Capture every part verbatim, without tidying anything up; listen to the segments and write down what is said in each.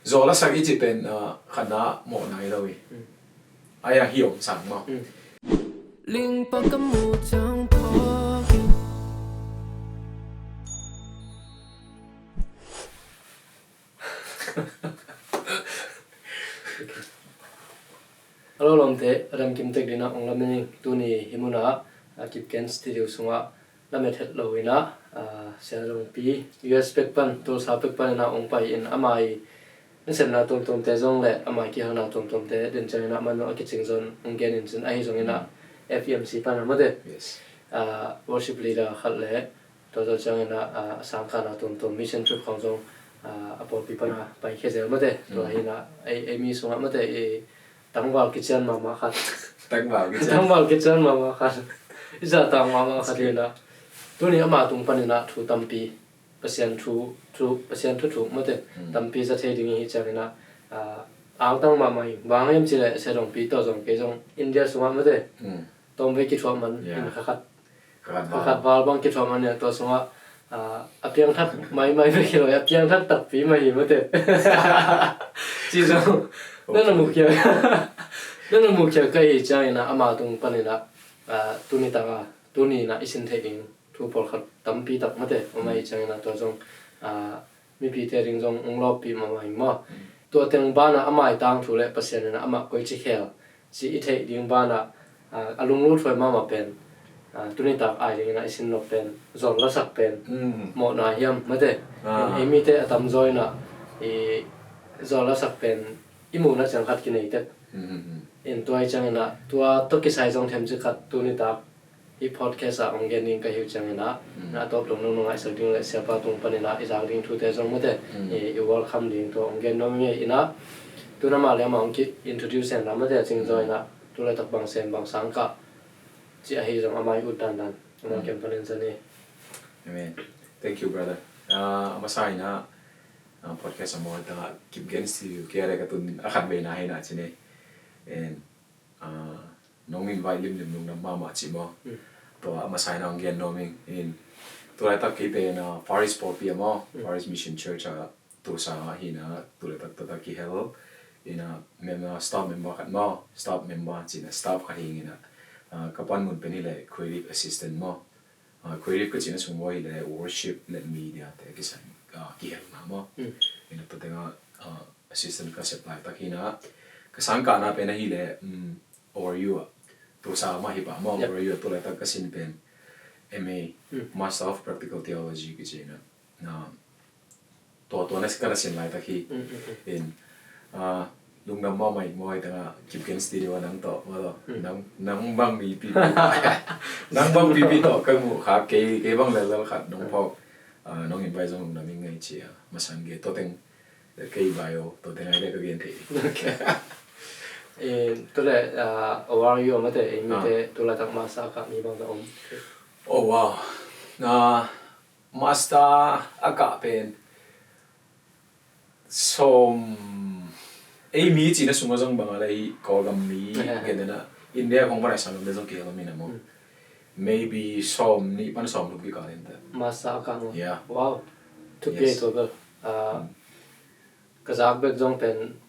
Zawl a sak i cih pen, ah, khatna mawhna hi lo hi. Mm. A ya hi om sang maw? Mm. Ling pa ka mu chang phawk in. Hello lawmte, a dam kim tek dingin ah ong lamen ing. Tuni hih munah, a, Kipgen Studio sungah lamet het lo in ah, a, Sia Dongpi, U S pek pan, Tulsa pek pan in ah ong pai in, ama i nasepna tuamtuamte zong le ama i kihelna tuamtuamte den ciangin ah, man zong a kicing zong ong gen in cin, ahi zongin ah F E M C pan ah mate. Yes. A, worship leader khat le tua zawh ciangin ah, a, a sangkahna tuamtuam mission trip khawng zong, a, a pawlpi pan ah paikhia zel mate. Tua hi in ah ei, ei mi sungah mate i tangval kician mahmah khat. Tangval kician. Tangval kician mahmah khat. I zahtak mahmah khat hi in ah. Tuni ama tung pan in ah thu tampi, Pasian thu, thu, Pasian thu thuk mate. Mm. Tampi za thei ding hi ciangin ah, a, angtang mahmah hi. Bang hang hiam cih leh Sia Dongpi, tua zong kei zong India sungah mate. Mm. Tawmvei kithuah man in kha khat. Kha khat val. Kha khat val bang kithuah man in ah tua sungah, a, a piangthak maimai vek hi lo, a piangthak takpi mah hi mate. Ci zong na na mukhia, na na mukhia ka hi ciangin ah ama tung pan in ah, a, tuni tak a, tuni in ah i sin theih ding thu pawlkhat tampi tak mate om ahi ciangin ah tua zong, a, mipite ding zong ong lawppih mahmah hi maw. Mm. Tua teng banah ama i tangthu le Pasian in ah amah koici khel cih i theih ding banah, a, a lunglut huai mahmah pen, a, tuni tak ai dingin ah i sin nop pen zawl lasak pen, mm, mawhna hiam mate. Ah. In ei mite a tamzaw in ah i zawl lasak pen i muhna ciang khat kinei tek. Mm, mm, mm. In tua hi ciangin ah tua tawh kisai zong themcik khat tuni tak hih podcast ah ong gen ding ka hi uh ciangin ah, mm, na a tawp dong nong na ngaihsak ding le Siapa tung pan in ah i zak ding thute zong mate, mm, i, i welcome ding tua ong gen nuam ing ei. In ah tu na mah le amah ong ki-introduce hen la mate, a cing zaw in ah tu laitak bang sem bang sang kah cih ahi zong amah i ut dandan amah, mm, kem pan in zan hi. Amen. Thank you, brother. Ah, a masa in ah, ah, podcast a mawi tangah Kipgen Studio kia le ka tun a khat veina hi in ah ci ni. And, ah, nong invite limlim lungdam mahmah ci maw. Mm. Tua a masa in ah ong gen nuam ing. In tu laitak kei pen, ah, Far East pawlpi ah maw, mm, Far East Mission Church ah Tulsa ah hi in ah, tu laitak tua tak kihel in ah, mem-, ah, staff member khat maw, staff member ci in ah, staff khat hi ing in ah, ah, ka panmun pen hi leh creative assistant maw. Ah, creative ka cihna sung maw hi leh worship le media te kisai, ah, kihelna maw. Mm. In ah tua tengah, ah, assistant ka sep laitak hi in ah, ka sangkahna pen ahi leh, um, O R U ah, Tulsa mah hi pah maw, yep, O R U ah tu laitak ka sin pen M A, mm, Master of Practical Theology kici in ah. Na, tua, tua na, ka na sin laitak hi. Mm, mm, mm. In, ah, lungdam mahmah ing maw, hi tangah Kipgen Studio ah nang tawh, maw tawh. Mm. Nang, nang bang mipi, nang bang mipi tawh ka muh kha, kei, kei bang lellel khat nong phawk, ah, nong invite zong lungdam ing ei ci a, masa in gen tua teng, kei bio tua teng ai le ka gen thei. Okay. Eh, tu le, ah, O R U mate, ei mite, ah, tu laitak masa kah mi bang za om? Oh, wow. Na, master a kah pen sawm, ei mi cihna sungah zong bang a leh hih Kawlgam mi, yeah, gen dena, India khong pan a sang lam te zong kihel om in ah maw. Mm. Maybe sawm nih pan sawm thum kikal in teh. Master a kah maw? Yeah. Wow. Thupi, yes, tua bel. Ah, mm, ka zak bek zong pen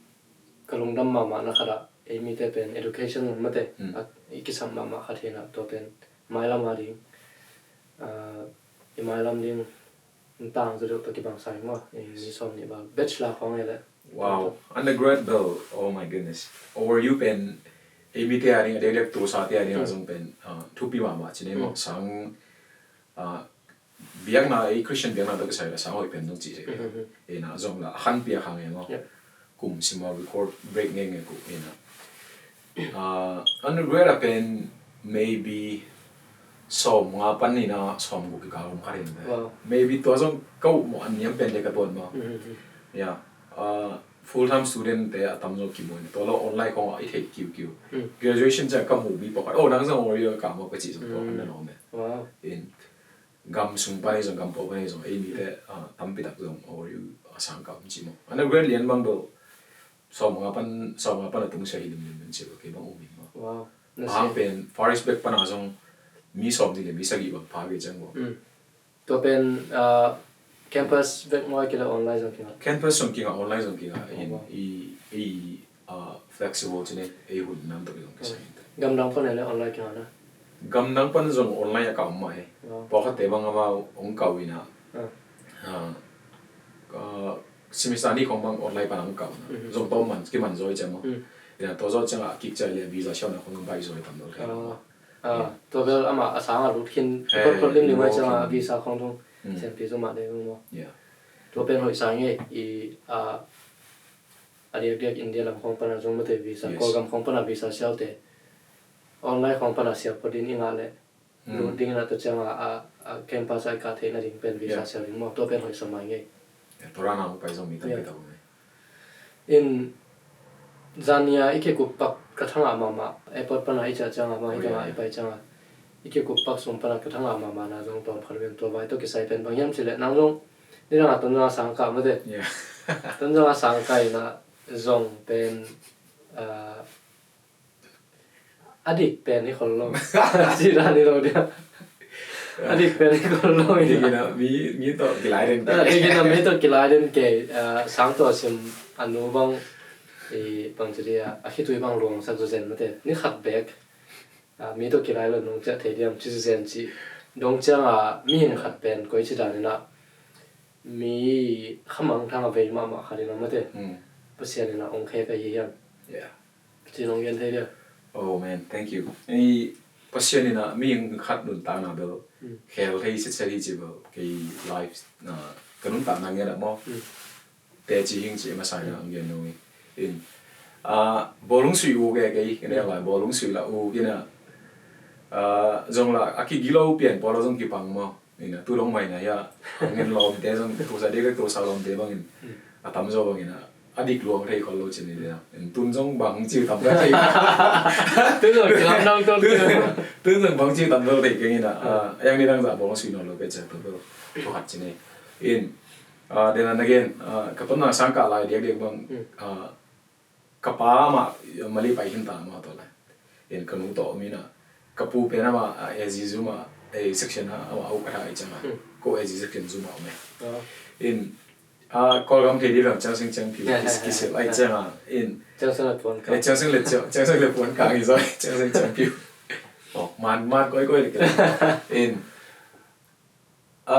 ka lungdam mahmahna khat ah, ei mite pen education lam mate, mm, a, i kisam mahmah khat hi in ah, tua pen mailam a ding, ah, i mailam ding, tang zaw deuh tawh kibang sa hi maw, i mi sawm nih bang, bachelor khawng hi leh. Wow, undergrad bel, oh my goodness. O R U pen, ei mite a ding, a diakdiak Tulsa te a ding, mm, a zong pen, ah, thupi mahmah ci ni maw, mm, sang, ah, biakna, ei Christian biakna tawh kisai la sang hoih pen zong cih thei. Mhm. Ina zong la a khanpi a khang e maw. Yep. Kum sim a record break ngei ngei ku ina. Ah, undergrad a pen maybe sawm nga pan ina sawm guk kikal om kha rin te. Wow. Maybe tua zong ka uh maw a niam pen te ka tuan maw. Mhm. Ya. Ah, full time student te a tam zong kimu ina. Tua lo online khong a i theih kiukiu. Mm. Graduation ciang ka muh mi pawlkhat. Oh, nang zong O R U ka maw ka cih zong tua, mm, an na om e. Wow. In gam sung pan hi zong, gam pawl pan hi zong, ei mite, ah, tampi tak zong O R U a sang ka om ci maw. Ana grade lian bang bel, sawm nga pan, sawm nga pan a tung sia hi limlim ci lo, kei bang um hi maw. Wow. A hang pen, Far East bek pan a zong, mi sawm nih le mi sagih bang pha kei ciang maw. Mm. Tua pen, ah, Campus vek maw, ahih kei leh online zong kingah? Campus zong kingah, online zong kingah. In, i, i, ah, flexible ci ni, ei hun nam tawh zong kisai in. Gamdang pan le online kingah na? Gamdang pan zong online a kah om mah hi. Pawlkhatte bang amau hong kah uh in ah, ah, semester nih khong bang online pan hong kah uh in ah. Zong tawm man kiman zaw hi ciang maw. In ah, tua zaw ciangah a kik ciang le visa siamna khong baih zaw hi tam lo kei. Ah, tua bel amah a sangah lut khin, photphot limlim a ciangah visa khong tung siampi zaw mah ding maw. Tua pen hoih sa ngei i, ah, a diakdiak India lam khong pana zong mate visa, Kawlgam khong pana visa siaute online khong pana sialpawt ding i ngah leh lut ding in ah, tua ciangah a, a campus ah i kah theihna ding pen visa sial ding maw, tua pen hoih sa mai ngei. Tua rana hong pai zong mi tampi tak om e. In zania i kikup pak ka thangah mahmah, airport pana i ciah ciangah mah, hi tangah i pai ciangah i kikup pak sung pana ka thangah mahmah na zong tawm khat ven, tua vai tawh kisai pen bang hiam cileh nang zong nidangah Tonzang a sangkah mate. Tonzang a sangkah in ah zong pen, ah, a dik pen i khol lo. Ci dan i lo dia. A dik pen i khol lo. Dik in ah mi, mi tawh kilai den kei. Ah, dik in ah mi tawh kilai den kei. Ah, sang tawh sim a nu bang i bang ci dia, a khitui bang luangsak zuzen mate. Ni khat bek. Ah, mi tawh kilai lo nong ciah thei diam ci zuzen ci. Dong ciangah mihing khat pen koi ci dan in ah mi khamang thang a vei mahmah khat in ah mate. Pasian in ah hong khek ahi hiam? Ci nong gen thei dia? Oh man, thank you. Ei, Pasian in ah mi khat nuntakna bel khel thei sitset hi ci bel kei life, ah, ka nuntakna ngen ah maw. Teci hing ci masa in ah hong gen nung hi. In, ah, bawlung sui u ke kei, kei ne lai bawlung sui la u in ah, ah, zong la a kigilo pian pawl a zong kipang maw. Ina, tu dong mai na hia, ngen lawmte zong, tusa dek, tusa lawmte bangin, a tamzaw bangin, a dik luang thei khol lo cin ni dena. In tun zong bang ci tam ka thei. Tun zong kilam dong tun. Tun, tun zong bang ci tam lo thei keng ina. A, yang ni dang za bawng sui no lo ke cia tu lo. Tu hat cin ni. In, a, dena again, a, ka tun na sang ka lai diak diak bang, a, ka pa mah Mali pai khin ta mah tawh lai. In ka nu tawh om ina. Ka pu pen amah, a, A Z zum ah, a, section ah, amah a uk a tha i ciang a. Ko A Z section zum ah om e. In, a, Kawlgam thei di lo, Ciang Seng Ciang Piu, kis, kisil ai ciang a. In, Ciang Seng le Puan Kang. E, Ciang Seng le Ciang, Ciang Seng le Puan Kang i zoi, Ciang Seng Ciang Piu. Oh, man, man, koi, koi le kila. In, a,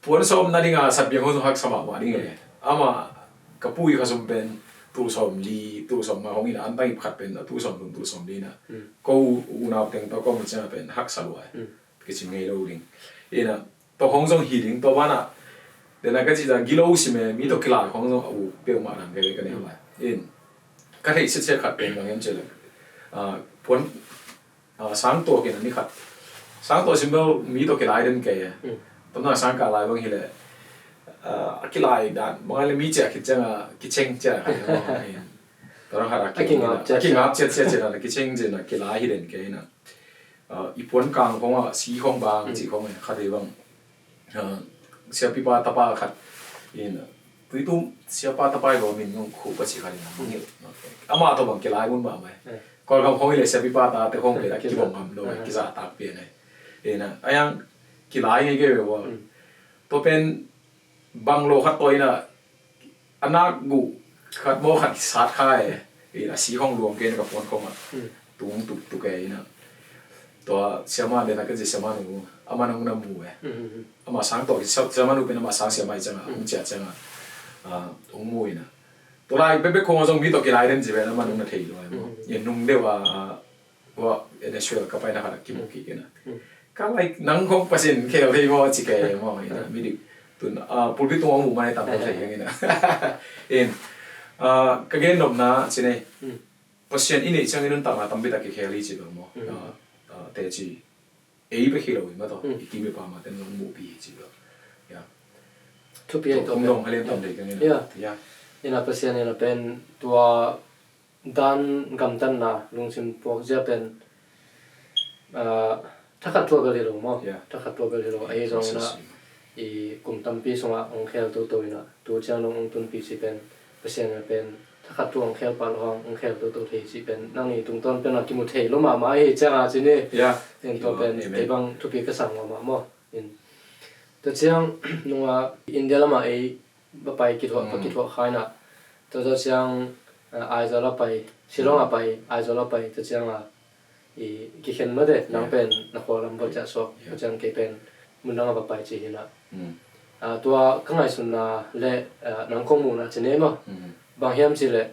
puan sawm na ding a sat biang hong haksa mahmah ding e. Ama ka pu i kha sum pen tul sawm li, tul sawm nga hong ina, an tang i pakhat pen a tul sawm thum, tul sawm li na. Ko unau teng tawh kong ciang pen haksa lua e. Kici ngei lo ding. Ina, tawh hong zong hi ding, tawh bana. Dena ka ci za gilo si me, mi tawh kilai hong zong a u peuhmah nang kei ka ne lai. In, ka theih siat siat khat pen bang hiam cih leh, a, puan, a, sang tuak in a ni khat. Sang tuak sim bel mi tawh kilai den kei e. Tawmna sang ka lai bang hi leh, a, a kilai dan bang a le mi ciah khit ciang a kiceng ciah khat. Tawmna khat a kingap ciat ciat a kiceng ciat a kilai hi den kei na. A, i puan kang khong a si khong bang ci khong e khat hi bang. A, siapipa tapa khat in, tui tum siapa tapa i bawm in ngong khu pa ci khat in a mangil. Ama tawh bang kilai mun mahmah e. Kawlgam khong i le siapipa tate khong pen a kibawm ngam lo e, kizahtak pian e. Ina, a yang kilai ngei kei ve bawm. Tua pen bang lo khat tawh ina, a nak guh khat maw khat sat kha e. Ina, si khong luang kei na ka puan khong a. Tung tuk tuk e ina. Tua siama dena ka ci siama nu, ama nang na mu e. Ama sang tawh, sia-, siama nu pen ama sang siama i ciang a, hong ciah ciang a, a, hong mu ina. Tua lai bekbek khong a zong mi tawh kilai den ci pen ama nung na thei lo e maw. Yen nung deuh a, a, tua, e, Nashville ka paina khat a kimu kik ina. Ka lai nang khong Pasian khel thei maw ci kei maw ina, mi dik. Tun, a, pulpit tung hong mu mai tam thei keng ina. In, a, ka gen nopna ci nei. Pasian i neih ciangin nuntakna tampi tak kikhel hi ci bel maw. A, a, teci. Ei bek hi lo hi mah tawh. I kim i pam a ten zong muhpi hi ci bel. Ya. Thupi ahi tawh. Hong dong halian tam dei ka ngei na. Ya. Ina Pasian ina pen tua dan gamtatna lungsim puak zia pen, a, thakhat tua bel hi lo maw. Ya. Thakhat tua bel hi lo. Ahi zong na i kum tampi sungah hong khel toto ina. Tu ciang dong hong tunpi ci pen, Pasian a pen, thakhat tu hong khel pah lo hang, hong khel toto thei ci pen, nang i tungtawn pen a kimu thei lo mahmah ahi ciang a ci ni. Ya. Tua pen, kei bang thupi ka sang mahmah maw. In, Tua ciang nunga India lamah ei va pai kithuah, va kithuah kha inah, tua, tua ciang, ah, Aizawl a pai, Shillong a pai, Aizawl a pai, tua cianga i kikhen mate, nang pen na khua lam va ciah suak, tua ciang kei pen mun dang a va pai ci hinah. Ah, tua ka ngaihsunna le, ah, nang kong muhna ci nei maw? Bang hiam cih leh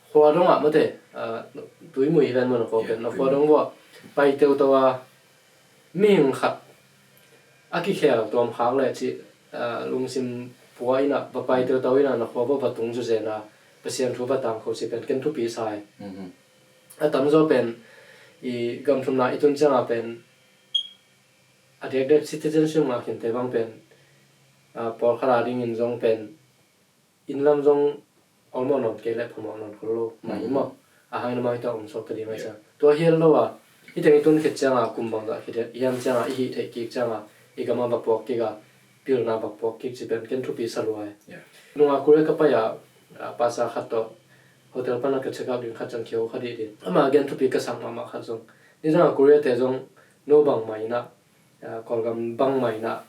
khua dongah mate, ah, Tuimui hi ven maw, na khua pen, na khua dong vuah pai teuto a mihing khat a kikhel tuamkhak le cih, ah, lungsim pua inah va pai teuto inah na khua va va tung zuzena Pasian thu va tangko cih pen ken thupi sa hi. A tamzaw pen i gam thumna i tun cianga pen a diakdiak citizenship ngah khinte bang pen, ah, pawlkhat a dingin zong pen inn lam zong olmawh nawn kei leh phamawh nawn khol lo mah hi maw? A hangin amau hi tawh om suak ta ding a ciang. Tua hi lo a, hi teng i tun khit cianga kum bangzah khit hiam cianga i hih theih kik cianga i gamah va puak kik a, pilna va puak kik ci pen ken thupi sa lua hi. Nunga Korea ka pai a, ah, pastor khat tawh hotel pana ka check up ding khat ciang kiho kha dihdih. Ama gen thupi ka sak mahmah khat zong, nidanga Korea te zong no bangmah inah, ah, Kawlgam bangmah inah,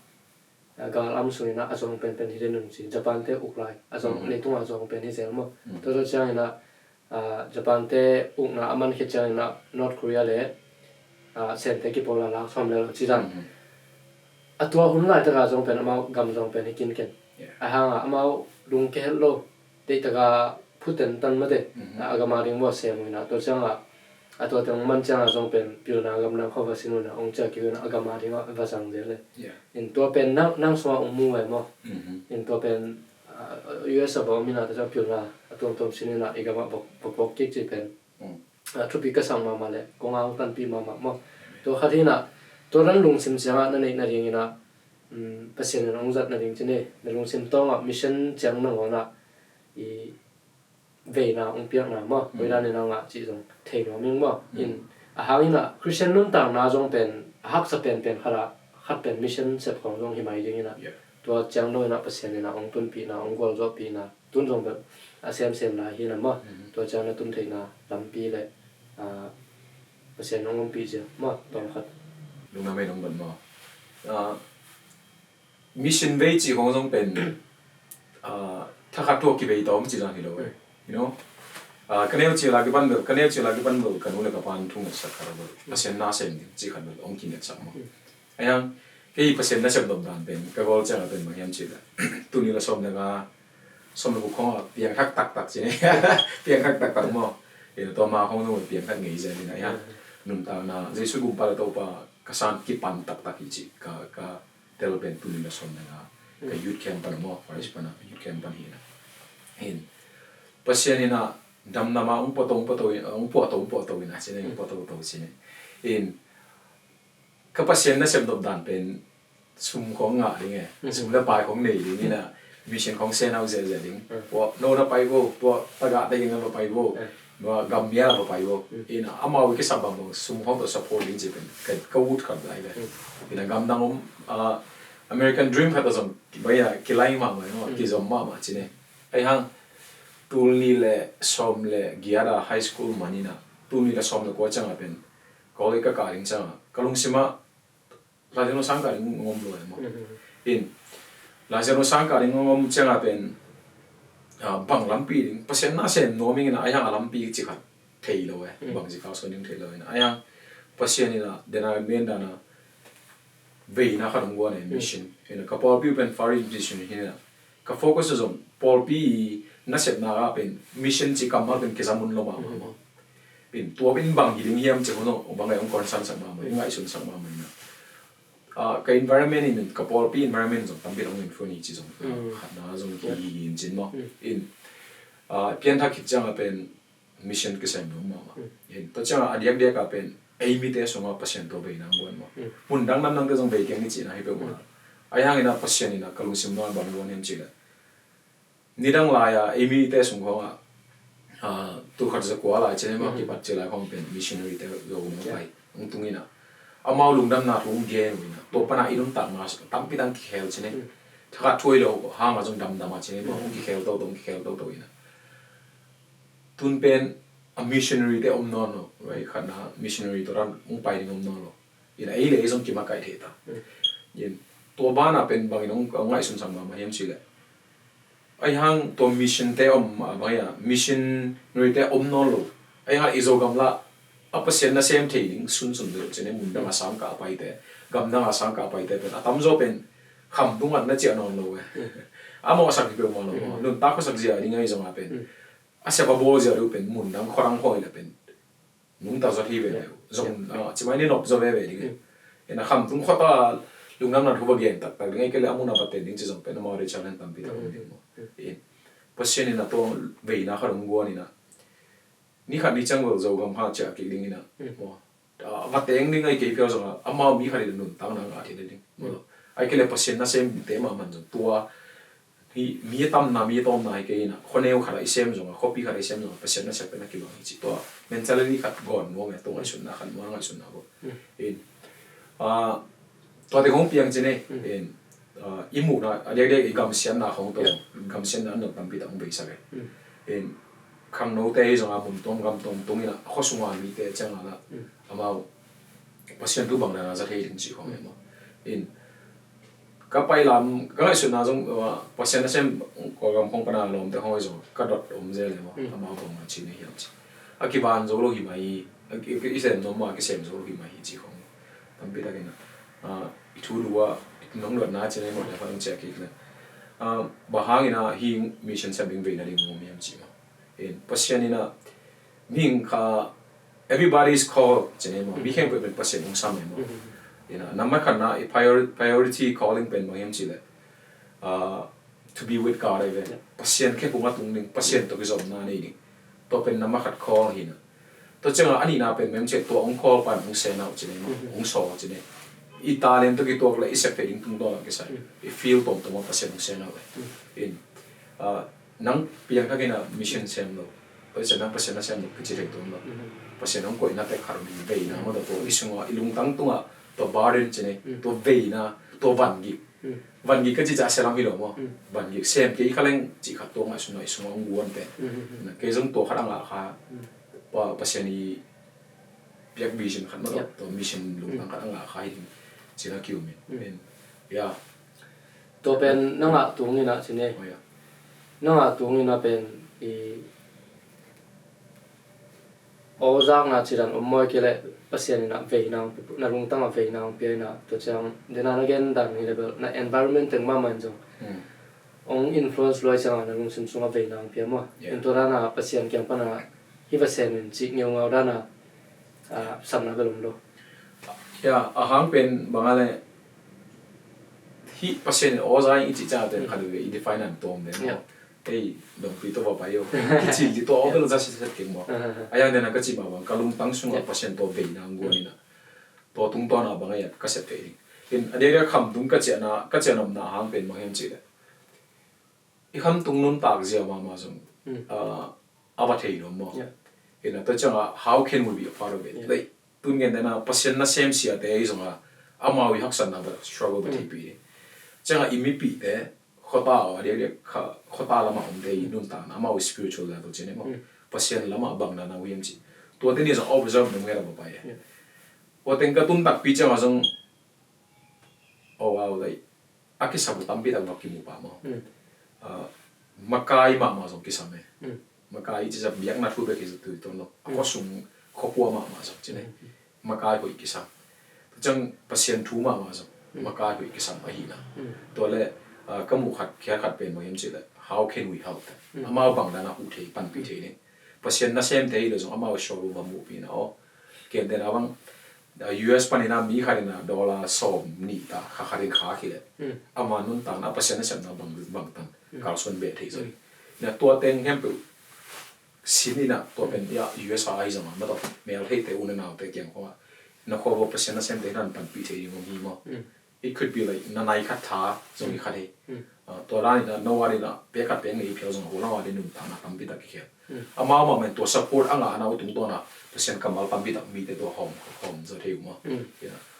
ah, gal am sung inah a zawng penpen hi den un ci. Japan te uk lai a zawng, leitungah a zawng pen hi zel maw? Tua, tua ciang inah, ah, Japan te ukna a man khit ciang inah North Korea le, ah, Sente kipawl a lak sawm le lo ci dan. A tua hun laitaka zong pen amau gam zawng pen hi kinken. A hanga amau lungke het lo. Deih taka phuten tan mate, a gama ding bua sem uh inah, tua cianga a tua teng man cianga zong pen pilna gamdang khawng va sin uh inah, ong ciah kik uh inah a gama dingah va zang zel le. In tua pen nang, nang sungah ong mu ve maw? In tua pen, ah, U S a va om inah, tua ciang pilna a tuamtuam sin inah i gamah va, va puak kik ci pen, ah, thupi ka sang mahmah le kong a ong tanpih mahmah maw? Tua khat hinah, tua dan lungsim ciangah na neih nading inah, um, Pasian in ong zat nading ci ne, na lungsim tawngah mission ciang nangawnah i veina ong piakna maw, hoidan in a ngah cih zong thei nuam ing maw? In a hang inah Christian nuntakna zong pen a haksa penpen khatah khat pen mission sep khawng zong hi mai ding inah, tua ciang dong inah Pasian inah ong tunpihna, ong gualzawhpihna, tun zong bel a semsem lai hi na maw? Tua ciang na tun theihna lampi le, ah, Pasian ong ompih zia maw, tawm khat. Lungna mei nong ban maw? Ah, mission vei cih khawng zong pen, ah, thakhat thu a kivei tawm cih zang hi lo e. You know? Ah, ka neu cil a kipan bel, ka neu cil a kipan bel, ka nu le ka pan thu ngetsak kha lo bel. Pasian na sem ding cih khat bel ong kingetsak maw? Ahi hang, kei Pasian nasep nop dan pen ka gawl ciangah pen bang hiam cih leh, tuni la sawm le nga, sawm le guk khawngah piangthak taktak ci ne. Piangthak taktak maw? Tua ma khawng zong piangthak ngei zen ding ahi hang. Nuntakna Jesu gumpa le Topa ka san kipan taktak hi cih ka, ka tel pen tuni la sawm le nga, ka youth camp pan maw, parish pan a youth camp pan hi na. Hin Pasian in a damdam a ong puahto, ong puahto, ong puahto, ong puahto in a ci ne, ong puahto to ci ne. In ka Pasian nasep nop dan pen sum khawng ngah ding e, sum le pai khawng nei ding in a, mission khawng send out zelzel ding. Tua no na pai vo, tua tagah te in a va pai vo, tua gam mial a va pai vo. In a amau i kisap bangbang sum khawng tawh support ding ci pen ka, ka ut khat lai ve. In a gamdang om, a, American dream khat a zom, bai a kilai mahmah, kizom mahmah ci ne. Ahi hang, tul nih le sawm le giat a high school man in a, tul nih le sawm le kua ciang a pen college ka kah ding ciang a, ka lungsim ah Laziano sang kah ding ngom lo e maw. In Laziano sang kah ding ngom ciang a pen, ah, bang lampi ding, Pasian na sem nuam ing in a, ahi hang a lampi ci khat thei lo e, bang ci kha sawn ding thei lo in a, ahi hang Pasian in a, den a men dan a veina khat hong guan e, mission. In a ka pawlpi uh pen Far East Mission hi in a, ka focus a zong pawlpi i nasepna ah pen mission ci kammal pen kizam hun lo mahmah maw. In tua in bang hi ding hiam ci hun aw, bang a ong concern sak mahmah, ong ngaihsun sak mahmah in a. Ah, ka environment in, ka pawlpi environment zong tampi dong in funi ci zong, khatna zong ki hi in cin maw. In, ah, pianthak khit ciang a pen mission kisem lo mahmah. In tua ciang a diakdiak a pen ei mite sungah Pasian tua veina guan maw. Mun dang namdang te zong vei keng ni cihna hi peuhmah. Ahi hang in a Pasian in a ka lungsim nuam bang guan hiam cih leh, nidang lai a ei mite sung khawng ah, ah, tul khat za kua lai cin e maw, kipat ci lai khawng pen missionary te zo maw pai, ong tung in a, amau lungdamna thu ong gen uh in a, tua pan a i nuntakna tampi dang kikhel cin e. Thakhat thu hi lo hang a zong damdam a cin e maw, ong kikhel toto, ong kikhel toto in a. Tun pen a missionary te om nawn lo, right? Khatna missionary tua dan ong pai ding om nawn lo. In a ei le ei zong kimakaih thei ta. In tua banah pen bangin hong, hong ngaihsun sak mahmah hiam cih leh, ahi hang tua mission te om, ah, bang hiam, missionary te om nawn lo. Ahi hang i Zogam lah a Pasian nasem thei ding sunsun deuh cih leh mun dang a sang kah a paite, gam dang a sang kah a paite pen a tamzaw pen khamtung ah na ciah nawn lo e. A mawhsak hi peuhmah lo maw. Nuntak khuasak zia ding ahi zongah pen a sep a bawl zia deuh pen mun dang khua dang khawng leh pen nungta zaw thei veve uh. Zong, ah, cimai ni nop zaw veve ding e. Ina khamtung khuata lungdamna thu va gen taktak ding, ahih kei leh a mun a va teng ding ci zong pen amau dei challenge tampi tak om ding maw. In Pasian in a tua veina khat hong guan ina, ni khat ni ciang bel Zogam kha ciah kik ding ina maw. Ah, va teng ding ahih kei phial zongah amau mi khat in a nuntakna ngah thei ding maw. Ahih kei leh Pasian nasemte mahmah zong tua hi, mi a tamna, mi a tawmna hi kei ina, khuaneu khat ah i sem zongah, khuapi khat ah i sem zongah Pasian nasep pen a kibang hi ci tua mentality khat gawn nuam e, tua ngaihsutna khat, tua ngaihsutna khat. In, ah, tua teng hong piang ci ne. In, ah, i muhna a diakdiak i gamsiatna khong tua, gamsiatna an dong tampi tak hong beisak e. In, khangnote hi zongah mun tuam gam tuam tung ina, khua sunga mite ciangah lah amau Pasian thu bang dan a za thei ding ci khong e maw. In, ka pai lam, ka ngaihsutna zong, uh, Pasian nasem Kawlgam khong pana lawmte khong ahi zong ka dot om zel e maw. Amau bang mah ci na hiam ci. A kivan zo lo hi mai hi, a ki, i sem nuam mah a kisem zo lo hi mai hi ci khong. Tampi takin, uh, i thu duh a, i nong dotna ci na hi maw, le hong ciah kik le. Uh, bang hangin a hih mission sem ding veina ding om hiam ci maw. In, Pasian in a, mihing kha, everybody is called ci ne maw. Mi khempeuh pen Pasian hong sam e maw. Ina, nambat khatna i prior-, priority calling pen bang hiam ci leh, ah, to be with God ahi ve. Pasian khe kung a tung ding, Pasian tawh kizopna nei ding. Tua pen nambat khat call hi na. Tua ciangah a nihna pen bang hiam ci leh tua hong call pa in hong send out ci ne maw. Hong sawl ci ne. I talent tawh kituak leh i sep theih ding tungtawn ah kisai. I field tuamtuam ah Pasian hong send out e. In, ah, nang piangthak in a mission sem lo, Pasian, nang Pasian nasem lo kici thei tuan lo. Pasian hong koihna tek khat om hi, veina maw, tua i sungah, i lungtang tungah tua burden ci ne, tua veina, tua vangik. Vangik ka cih ciang a sia lam hi lo maw. Vangik sem kei kha leng cih khat tua ngaihsutna i sungah hong guan pen. Na kei zong tua khat a ngah kha, Pa, Pasian i piak vision khat maw, tua mission lungtang khat a ngah kha hi ding ci na ki-um in. Ya. Tua pen na ngah tung in a ci ne. Oh, ya. Na ngah tung in a pen i aw zakna ci dan om maw, ahih kei leh Pasian in a veina hong pia, na lungtang ah veina hong pia in a, tua ciang den a na gen dan hi leh bel na environment teng mahmah in zong hong influence lua ahih ciangin na lungsim sungah veina hong pia maw. Ya. In tua dan a Pasian kiang pan a hih va sem in cih ngeungau dan a, ah, samna bel om lo. Ya, a hang pen bang a leh hih Pasian in aw za ing i cih ciang a pen khat veve i define an tawm den maw. Ei, dongpi tawh va pai o. Kici li tua aw bel za siatsiat keng maw. A yang den a ka cih mah bang ka lungtang sungah Pasian tua veina hong guan in a, tua tungtawn a bang a ka sep thei ding. In a diakdiak khamtung ka ciahna, ka ciah nopna a hang pen bang hiam cih leh, i khamtung nuntak zia mahmah zong, ah, a va thei nuam maw. Ina tua ciangah, how can we be a part of it? Like, tun ngen dena Pasian nasem siate ahi zongah amau i haksatna va struggle va theihpih ding. Ciangah i mipihte, khuata aw a diakdiak kha, khuata lamah omte i nuntakna, amau i spiritual level ci ne maw. Pasian lamah bang dan a uh hiam ci. Tuate ni zong observe nong ngen a va pai e. Tua teng ka tun takpi ciangah zong, oh wow, like, a kisam uh tampi tak va kimu pah maw. Ah, makai mahmah zong kisam e. Makai i cih zah biakna thu bek hi zah tui tuan lo. A khuasung khuapua mahmah zong ci ne. Makai hoih kisam. Tua ciang Pasian thu mahmah zong makai hoih kisam ahihna. Tua leh, ah, ka muh khat, khia khat pen bang hiam cih leh, how can we help them? Amau bang dan a huh thei, panpih thei ding. Pasian nasem thei lo zong amau show va muhpih na aw. Ken ten a bang, ah, U S panin a mi khat in a dollar sawm nih ta, kha khat in kha khit leh. Ama nuntakna a Pasian nasepna bang, bang tan. Kalsuan beh thei zaw. Na tua teng khempeuh sin in a tua pen ya U S a ahi zong a, ma tawh mel theite u na naute kiang khawng a. Na khua va Pasian nasem thei nan panpih thei ding om hi maw. It could be like na nai khat tha zong i khat hi. Ah, tua dan in a no a din a pek khat pek nih i phial zong a holam a din nuntakna tampi tak i khial. Amau mah men tua support a ngahna uh tungtawn a Pasian kammal tampi tak mite tua hawm, hawm zaw thei uh maw.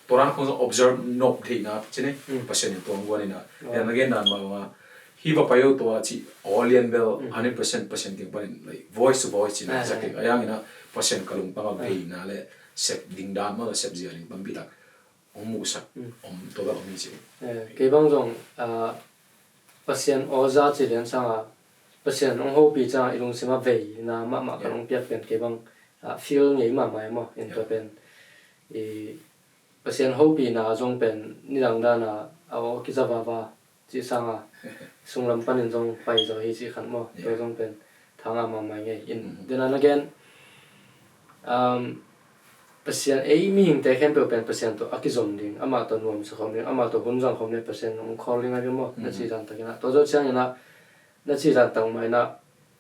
Tua dan khong zong observe nop theihna ci ne. Pasian in tua hong guan in a. Tua na gen dan mah bang a, hi va pai uh tua ci aw lian bel hundred percent Pasian kiang panin, like, voice to voice ci na, za keng a yang in a Pasian ka lungtang a veina le sep ding dan maw, sep zia ding tampi tak hong muhsak om, tua bel om hi ci. Kei bang zong Pasian aw za ci lian sanga Pasian hong hopih cianga i lungsim a veina mahmah khat hong piak pen kei bang feel ngei mahmah e maw. In tua pen i Pasian hopihna zong pen nidang dana a aw kiza vava cih sanga sunglam panin zong pai zaw hi cih khat maw. Tua zong pen thanga mahmah ngei in. Then again, Pasian ei mihingte khempeuh pen Pasian tawh a kizom ding, amah tawh nuamsa khawm ding, amah tawh hun zang khawm ding, Pasian hong call ding a ding maw. Na ci dan takin ah tua zo ciangin ah na ci dan tak mah in ah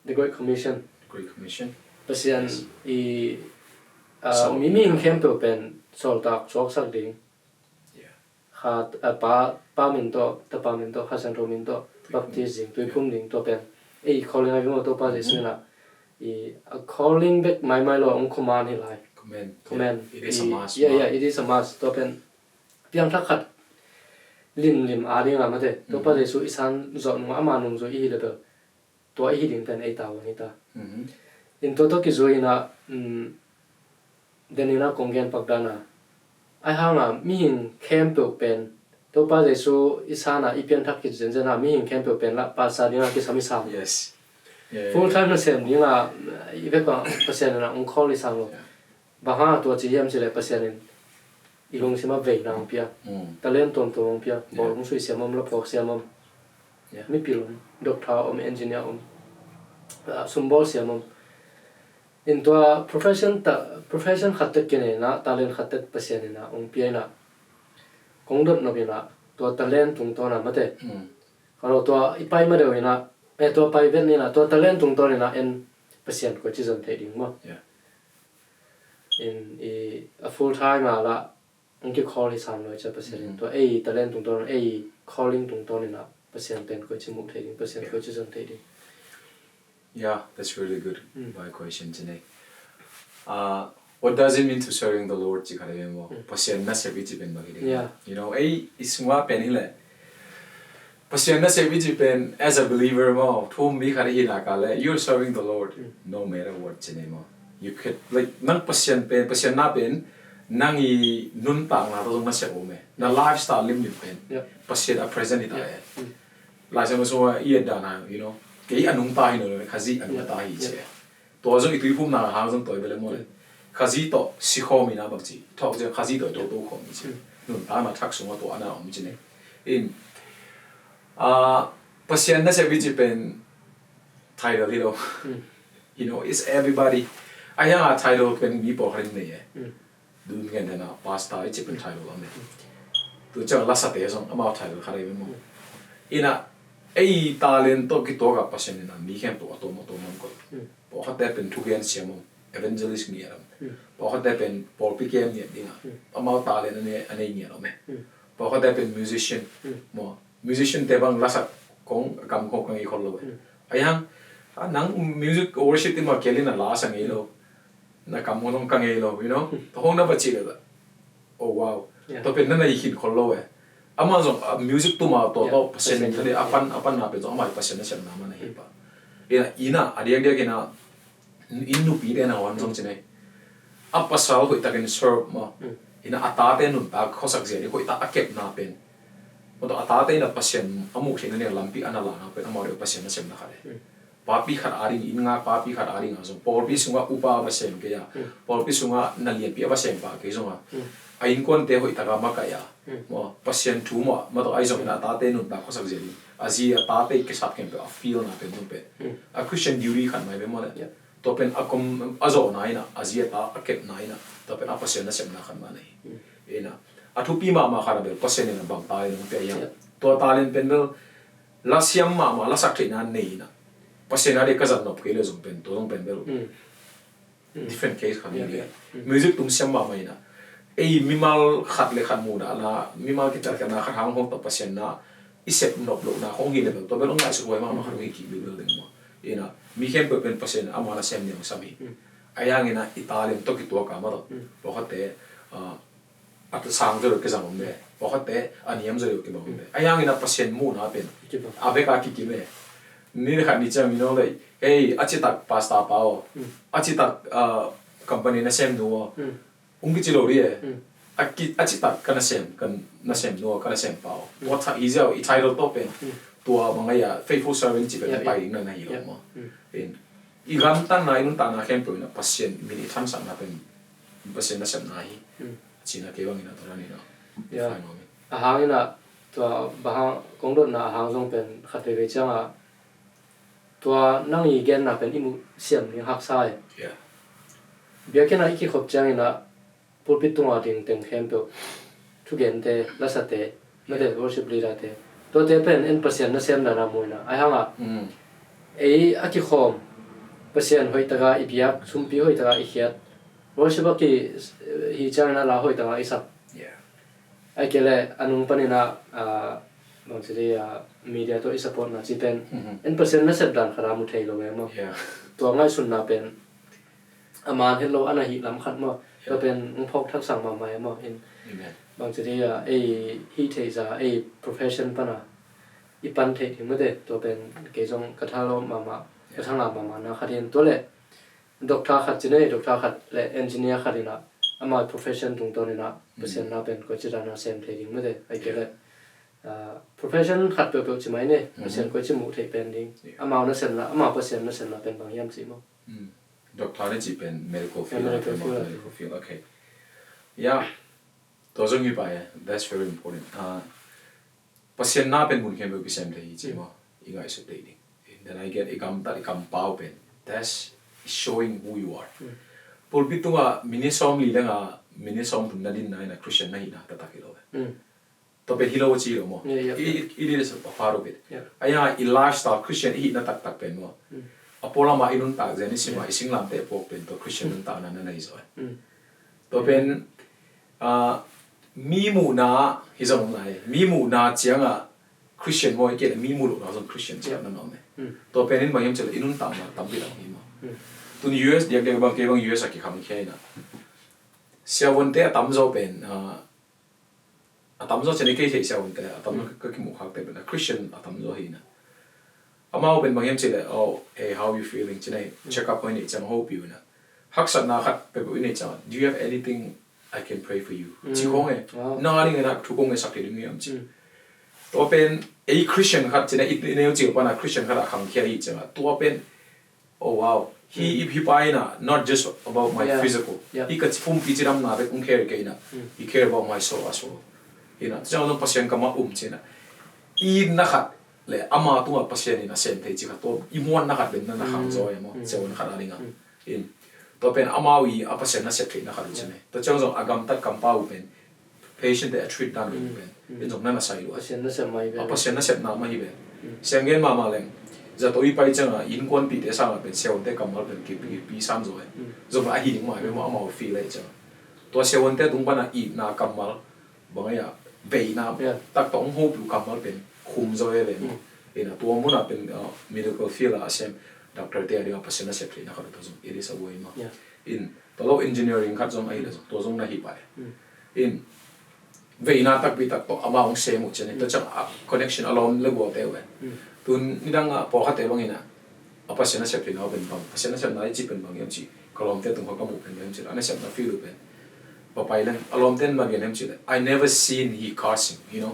The Great Commission. Pasian i mi mihing khempeuh pen sawltak suaksak ding. Kha, pa, pa min tawh, tapa min tawh, Kha Siangtho min tawh baptize ding, tuiphum ding, tua pen ei calling a ding maw. Topa Jesu in ah i a calling bek maimai lo, hong command hi lai. Command. It is a must. Yeah, it is a must. Tua pen piangthak khat limlim a ding a mate. Topa Jesu i san zawh nung, ama nungzui i hi le bel tua i hi ding pen ei tavuan hi ta. In tua tawh kizui in ah, den in ah kong gen pak dan a, ahi hanga mihing khempeuh pen Topa Jesu i san a i pianthak khit zenzen a mihing khempeuh pen lah pastor ding a kisam i sam. Full time nasem ding a i vek a Pasian in ah hong call i sam lo. Bang hang tua ci hiam cih leh Pasian in i lungsim a veina hong pia. Talent tuamtuam hong pia. Bawl hong suih siam om, la phuak siam om, mipil om, doctor om, engineer om, sumbawl siam om. In tua profession khat tek kinei in ah, talent khat tek Pasian in ah hong pia in ah, kong dot nop in ah tua talent tungtawn a mate. Ka lo tua i pai ma deuh in ah, eh, tua pai vet ni in ah, tua talent tungtawn in ah en Pasian koi ci zon theih ding maw. In i a full time a lah hong ki call hi sam lo i cia Pasian in tua ei talent tungtawn, ei calling tungtawn in ah Pasian pen koi ci muh theih ding, Pasian koi ci zon theih ding. Yeah, that's really good. By question today. Uh, what does it mean to serving the Lord? Ci khat a maw. Pasian nasep i ci pen bang hi ding. You know, ei i sungah pen hi leh Pasian nasep i ci pen as a believer maw, thu um mi khat i hina ka leh you're serving the Lord no matter what ci nei maw. You could, like, nang Pasian pen, Pasian na pen nang i nuntakna tawh zong nasep om e. Na lifestyle limlim pen Pasian a present hi ta e. Laisiangtho sungah i et dan a, you know, kei a nungta hi nawn lo, Khazih a nungta hi ci e. Tua zong i tuiphumna hang zong tua i bia leh maw leh Khazih tawh sikhawm in ah bang ci, thawk ciang Khazih tawh i toto khawm hi ci. Nuntakna thak sungah tua a na om ci nei. In, ah, Pasian nasep i ci pen title hi lo. You know, it's everybody. Ahi hanga title pen mi pawlkhat in nei e. Dun ngen dena pastor i ci pen title om e. Tu ciang lasate zong amau title khat ahi ve maw. In ah ei talent tawh kituak a Pasian in ah mi khempeuh a tuam a tuam om koi. Pawlkhatte pen thugen siam om, evangelist ngiat om. Pawlkhatte pen pawlpi kem ngiat ding a amau talent a nei, a nei ngiat om e. Pawlkhatte pen musician maw. Musician te bang lasak kong, kam kong ka ngei khol lo e. Ahi hang, a nang music worship team a kial in a la sa ngei lo. Na kam kong ka ngei lo, you know. Tua hong na va ci le la. Oh wow. Tua pen na na i khin khol lo e. Ama zong music tum a tua tua Pasian min thale a pan, a pan na pen zong ama i Pasian nasepna man ahi pa. Ina, ina a diakdiak ina in nupite na wan zong ci nei. A pasal hoih takin serve maw. Ina a tate nuntak khuasak zia ding hoih tak a kepna pen. Maw tua a tate ina Pasian a muh theihna ding lampi a na lana pen amau deuh Pasian nasepna khat e. Papi khat a ding, inn ngak papi khat a ding a zong pawlpi sungah upa a va sem kei a. Pawlpi sungah na lianpi a va sem pah kei zong a. A innkuante hoih taka makaih a. Maw Pasian thu maw, maw tua ahi zong ina a tate nuntak khuasak zia ding. A zi a tate kisap khempeuh a feel na pen zong pen. A Christian duty khat mai pen maw le. Tua pen a kom a zawhna ina, a zi a ta a kepna ina, tua pen a Pasian nasepna khat mah na hi. Ina, a thupi mahmah khat a bel Pasian ina bang talent hong pia hiam. Tua talent pen bel lasiam mahmah, lasak theihna nei ina. Pasian a dei ka zat nop kei le zong pen, tua zong pen bel different case khat hi. Music tum siam mahmah ina. Ei mimal khat le khat muhna la, mimal kitarkhiatna khat hang hong tawh Pasian na i sep nop lohna hong hi le bel, tua bel hong ngaihsut huai mahmah khat hong hi kik bilbil ding maw. Ina, mi khempeuh pen Pasian ama nasem ni hong sam hi. Ahi hangin a i talent tawh kituak a maw tawh. Pawlkhatte, ah, a sang zaw lo kizang om ve. Pawlkhatte a niam zaw lo kibang om ve. Ahi hangin a Pasian muhna pen a vek a kikim e. Ni khat ni ciang mi nong lei, hei, a citak pastor pa aw, a citak, ah, company nasemnu aw. Hong kici lo dih e. a ki a citak ka nasem, ka nasem nu, ka nasem pau, tua thak hi ziau i title tawh pen tua bang a faithful servant ci pen pai ding na na hi lo maw? In i gamtatna, i nuntakna khempeuh in ah Pasian min i thansakna pen Pasian nasepna hi. A cina kei bangin ah tua dan in ah i fai nuam in. A hang in ah tua bang hang kong dotna a hang zong pen khat veivei ciangah tua nang i genna pen i muh siam ding haksa e. Biakinn ah i kikhop ciangin ah pulpit tunga ding teng khempeuh thugente, lasate, mate, worship leader te, tuate pen en Pasian nasem dan a mu in ah, ai hang ah ei a kikhawm Pasian hoih taka i biak, sumpi hoih taka i khiat, worship a ki hi ciangin ah la hoih taka i sak. Ai kei leh a nung panin ah bangci dih ah media tawh i support na ci pen en Pasian nasep dan khat a mu thei lo e maw? Tua ngaihsutna pen a man het lo, a na hih lam khat maw? Tua pen hong phawk thaksak mahmah e maw? In bangci dih ah ei hih theihza, ei profession pana i pan theih ding mate, tua pen kei zong ka thalawp mahmah, ka thangah mahmah na khat in. Tua leh doctor khat ci nei, doctor khat le engineer khat in ah ama profession tungtawn in ah Pasian na pen koici dan a sem thei ding mate, ai kei leh profession khat peuhpeuh ci mai nei, Pasian koici muh theih pen ding, amau nasepna, amau Pasian nasepna pen bang hiam ci maw? Doctor na ci pen medical field, medical field. Okay. Ya, tua zong hi pai. That's very important. Pasian na pen mun khempeuh kisem thei hi ci maw? I ngaihsut thei ding. Then I get i gamtat, i kampau pen, that's showing who you are. Pulpit tungah minute sawm li lengah minute sawm thum na dinna in ah Christian na hihna taktak hi lo e. Tua pen hi lo ci lo maw? It, it is a part of it. Ai hang ah i lifestyle Christian i hihna taktak pen maw? A pualam ah i nuntak zen, i sim ah i singlamteh puak pen tua Christian nuntakna na nei zaw e. Tua pen mi muhna hi zong lai, mi muhna ciangah Christian maw, i kei leh mi muh lohna zong Christian ciang na na om e. Tua pen in bang hiam ci leh i nuntakna tampi tak hi maw? Tun U S diakdiak bang, kei bang U S a kikhangkhia in ah siavuante a tamzaw pen a tamzaw ciang i kei theih siavuante a tamzaw ka kimuh khakte pen a Christian a tamzaw hi in ah. Amau pen bang hiam ci leh, oh, hey, how you feeling? Ci na hi, check up hoih neih ciang hopih uh in ah. Haksatna khat peuhpeuh i neih ciang, do you have anything I can pray for you? Ci khong e. Nang a ding in ah thu kong ngetsak thei ding hiam ci. Tua pen ei Christian khat ci na, i neu cil pana Christian khat a khangkhia hi ciang ah, tua pen, oh wow, hi, hi pa in ah not just about my physical, hi ka pumpi cidamna bek hong care kei in ah, he care about my soul as well. Hi in ah, ciang zong Pasian kammal um ci in ah, i na khat le ama tungah Pasian in a sem thei ci khat, tua i muanna khat pen na na khang zaw e maw? Siavuan khat a dingah in tua pen amau i a Pasian nasep theihna khat uh ci ne. Tua ciang zong a gamtat kampau uh pen, patient te a treat dan uh pen in zong na na sai lua. Pasian nasep mah hi pen. Siang gen mahmah leng, zato i pai ciangah innkuanpihte sangah pen siavuante kammal pen kipi san zaw e. Zong a hi ding mah hi pen maw, amau feel e ciangah. Tua siavuante tung pana itna kammal, bang a, veina tak tawh hong hopih uh kammal pen khum zaw e ve maw? In a tua munah pen medical field ah a sem doctor te a dingah Pasian nasep theihna khat uh tua zong it is a way maw? In tua lo engineering khat zong ahih leh zong tua zong na hi pah e. In veina takpi tak tawh amah hong sem uh cian in tua ciang a connection a lawm le gualte uh e. Tun nidang ah pawlkhatte bangin ah a Pasian nasep theihna uh pen bang, Pasian nasepna i cih pen bang hiam cih ka lawmte tung kha ka muh pen bang hiam cih leh a nasepna field uh pen papai leng a lawmte in bang gen hiam cih leh, I never seen he cursing, you know.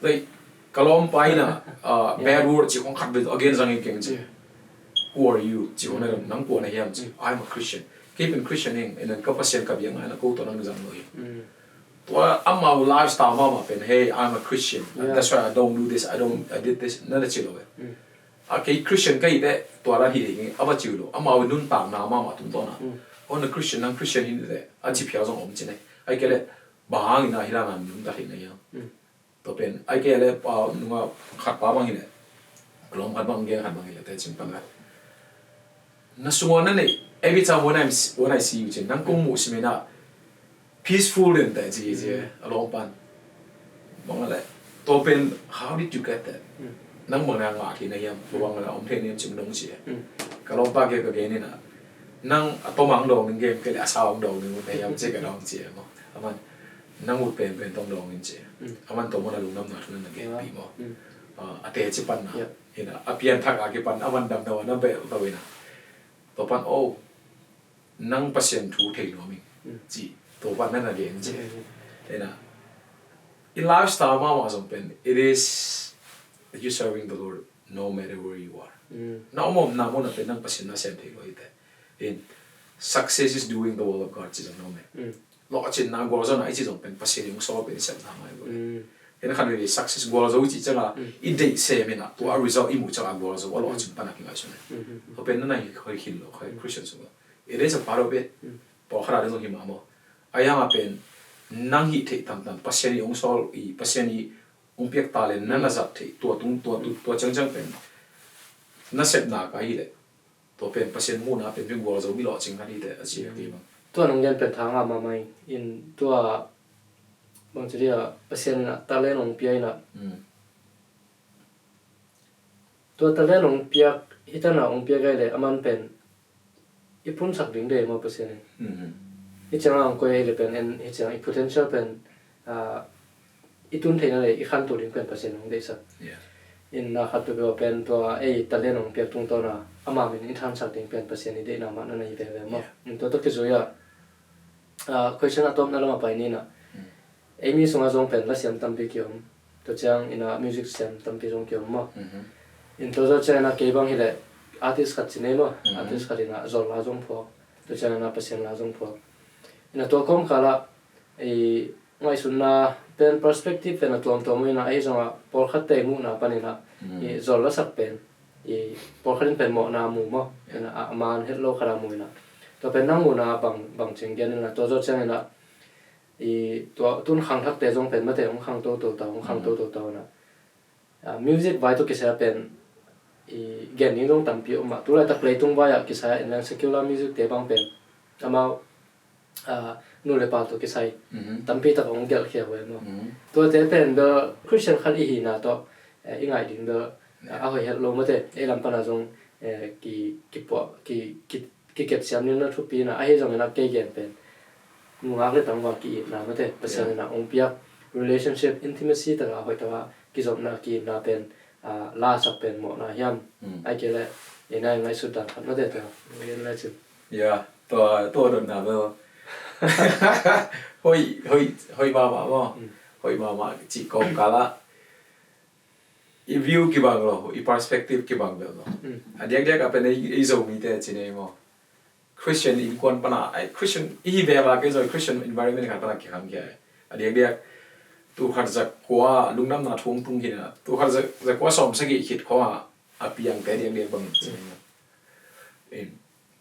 Like, ka lawmpa in ah bad word cih khong khat bel a gen zang hi keng cih. Who are you? Cih khong na, nang kua na hiam cih. I'm a Christian. Kei pen Christian ing, and then ka Pasian ka biak ngai na ko tawh nang zang lo hi. Tua amau lifestyle mahmah pen, hey, I'm a Christian. That's why I don't do this, I don't, I did this, na na ci lo e. A kei Christian ka hi teh tua dan hi ding hi, a va ci uh lo. Amau i nuntakna mahmah tungtawn a, oh, na Christian, nang Christian hi teh a ci phial zong om ci ne. Ai kei leh bang hangin ah hi dan a nuntak hi na hiam? Tua pen ai kei leh nunga khat pa bang hi leh, ka lawm khat bang, gen khat bang hi leh teh cin pan khat. Na sungah na neih, every time when I'm, when I see you cin, nang kong muh simin ah peaceful den teh ci, ci e, a lawm pan. Bang a leh, tua pen, how did you get that? Nang bang na ngah khin na hiam? Tua bang a leh om thei na hiam cin nong ci e. Ka lawmpa kei ka gen in ah, nang a tom ang dawng ning gen kei leh a sau ang dawng ning na hiam ci ka dawng ci e maw? Aman, nang ut penpen tong dawng in ci e. Aman tua mun a lungdamna thu na na genpih maw? A teci panna hi na, a pianthak a kipan aman damdam a na beh lo in ah, tua pan, oh, nang Pasian thu thei nuam ing ci. Tua pan na na gen ci. Ina, i lifestyle mahmah zong pen, it is you serving the Lord no matter where you are. Na om omna mun ah pen nang Pasian nasem thei lo hi te. In, success is doing the will of God ci zong no matter. Lawhcinna gualzawhna i ci zong pen Pasian i hong sawl pen i sepna ngai lo hi. Ken khan vei success gualzo i ci cianga i deih sem ina tua result i muh cianga gualzo a lawhcin pana kingaihsun. Tua pen na nai hoi khin lo, hoi Christian sung lo. It is a part of it. Pawlkhat a ding zong hi mah maw. A yang a pen nang hih theih tantan Pasian i hong sawl i Pasian i hong piak talent na na zat theih tua tung tua tung tua ciangciang pen na sepna ka hi leh tua pen Pasian muhna pen pen gualzo mi lawhcing khat hi teh a ci a kei bang. Tua nong gen pen thang a mahmah in tua bang ci dia Pasian in a talent hong pia in a tua talent hong piak hi tan a hong piak ai le a man pen i phunsak ding de maw Pasian in. Hi ciang a hong koih ai le pen en hi ciang i potential pen i tun theihna le i khanto ding pen Pasian hong deihsak. In na khat peuhpeuh pen tua ei talent hong piak tungtawn a ama min i thansak ding pen Pasian i deihna mah na na hi veve maw. In tua tawh kizui a question a tawpna lam a pai ni na. Ei mi sungah zong pen lasiam tampi kiom. Tua ciang ina music siam tampi zong kiom maw. In tua zaw ciang ina kei bang hileh artist khat ci nei maw. Artist khat ina zol la zong phuak. Tua ciang ina Pasian la zong phuak. Ina tua kawmkal ah i ngaihsutna pen perspective pen a tuamtuam uh ina ahi zongah pawlkhatte muhna pan ina i zol lasak pen i pawlkhat in pen mawhna mu maw. Ina a man het lo khat a mu ina tua pen nang muhna bang bang cing gen ina tua zaw ciang ina i tua tun khangthakte zong pen mate hong khang toto ta hong khang toto ta hona. Music vai tawh kisai a pen i gen ding zong tampi om ah tulaitak leitung vai ah kisai a inlang secular music te bang pen amau nu le pa tawh kisai tampi tak hong gelhkhia huai maw. Tuate pen bel Christian khat i hihna tawh i ngaih ding bel a hoih het lo mate ei lam pana zong ki kipuah ki ki kikep siam ding na thupi na ahi zongin a kei gen pen nungak le tangval ki-itna mate Pasian in a hong piak relationship intimacy taka hoih taka kizopna ki-itna pen lasak pen mawhna hiam? Ai kei le ina ngaihsut dan khat mate ta ngen le cin. Ya, tua tua dotna bel hoih hoih hoih mahmah maw. Hoih mahmah cih kawmkal ah i view kibang lo, i perspective kibang lo. A diakdiak a pen ei Zomite ci nei maw. Christian innkuan pana ai Christian i hi ve va kei zaw Christian environment khat pana kikhang khia. A diakdiak tu khat zakua lungdamna thu tung khin a tu khat zakua sawm sagih khit khawng a a piangte a diakdiak bang ci nei maw.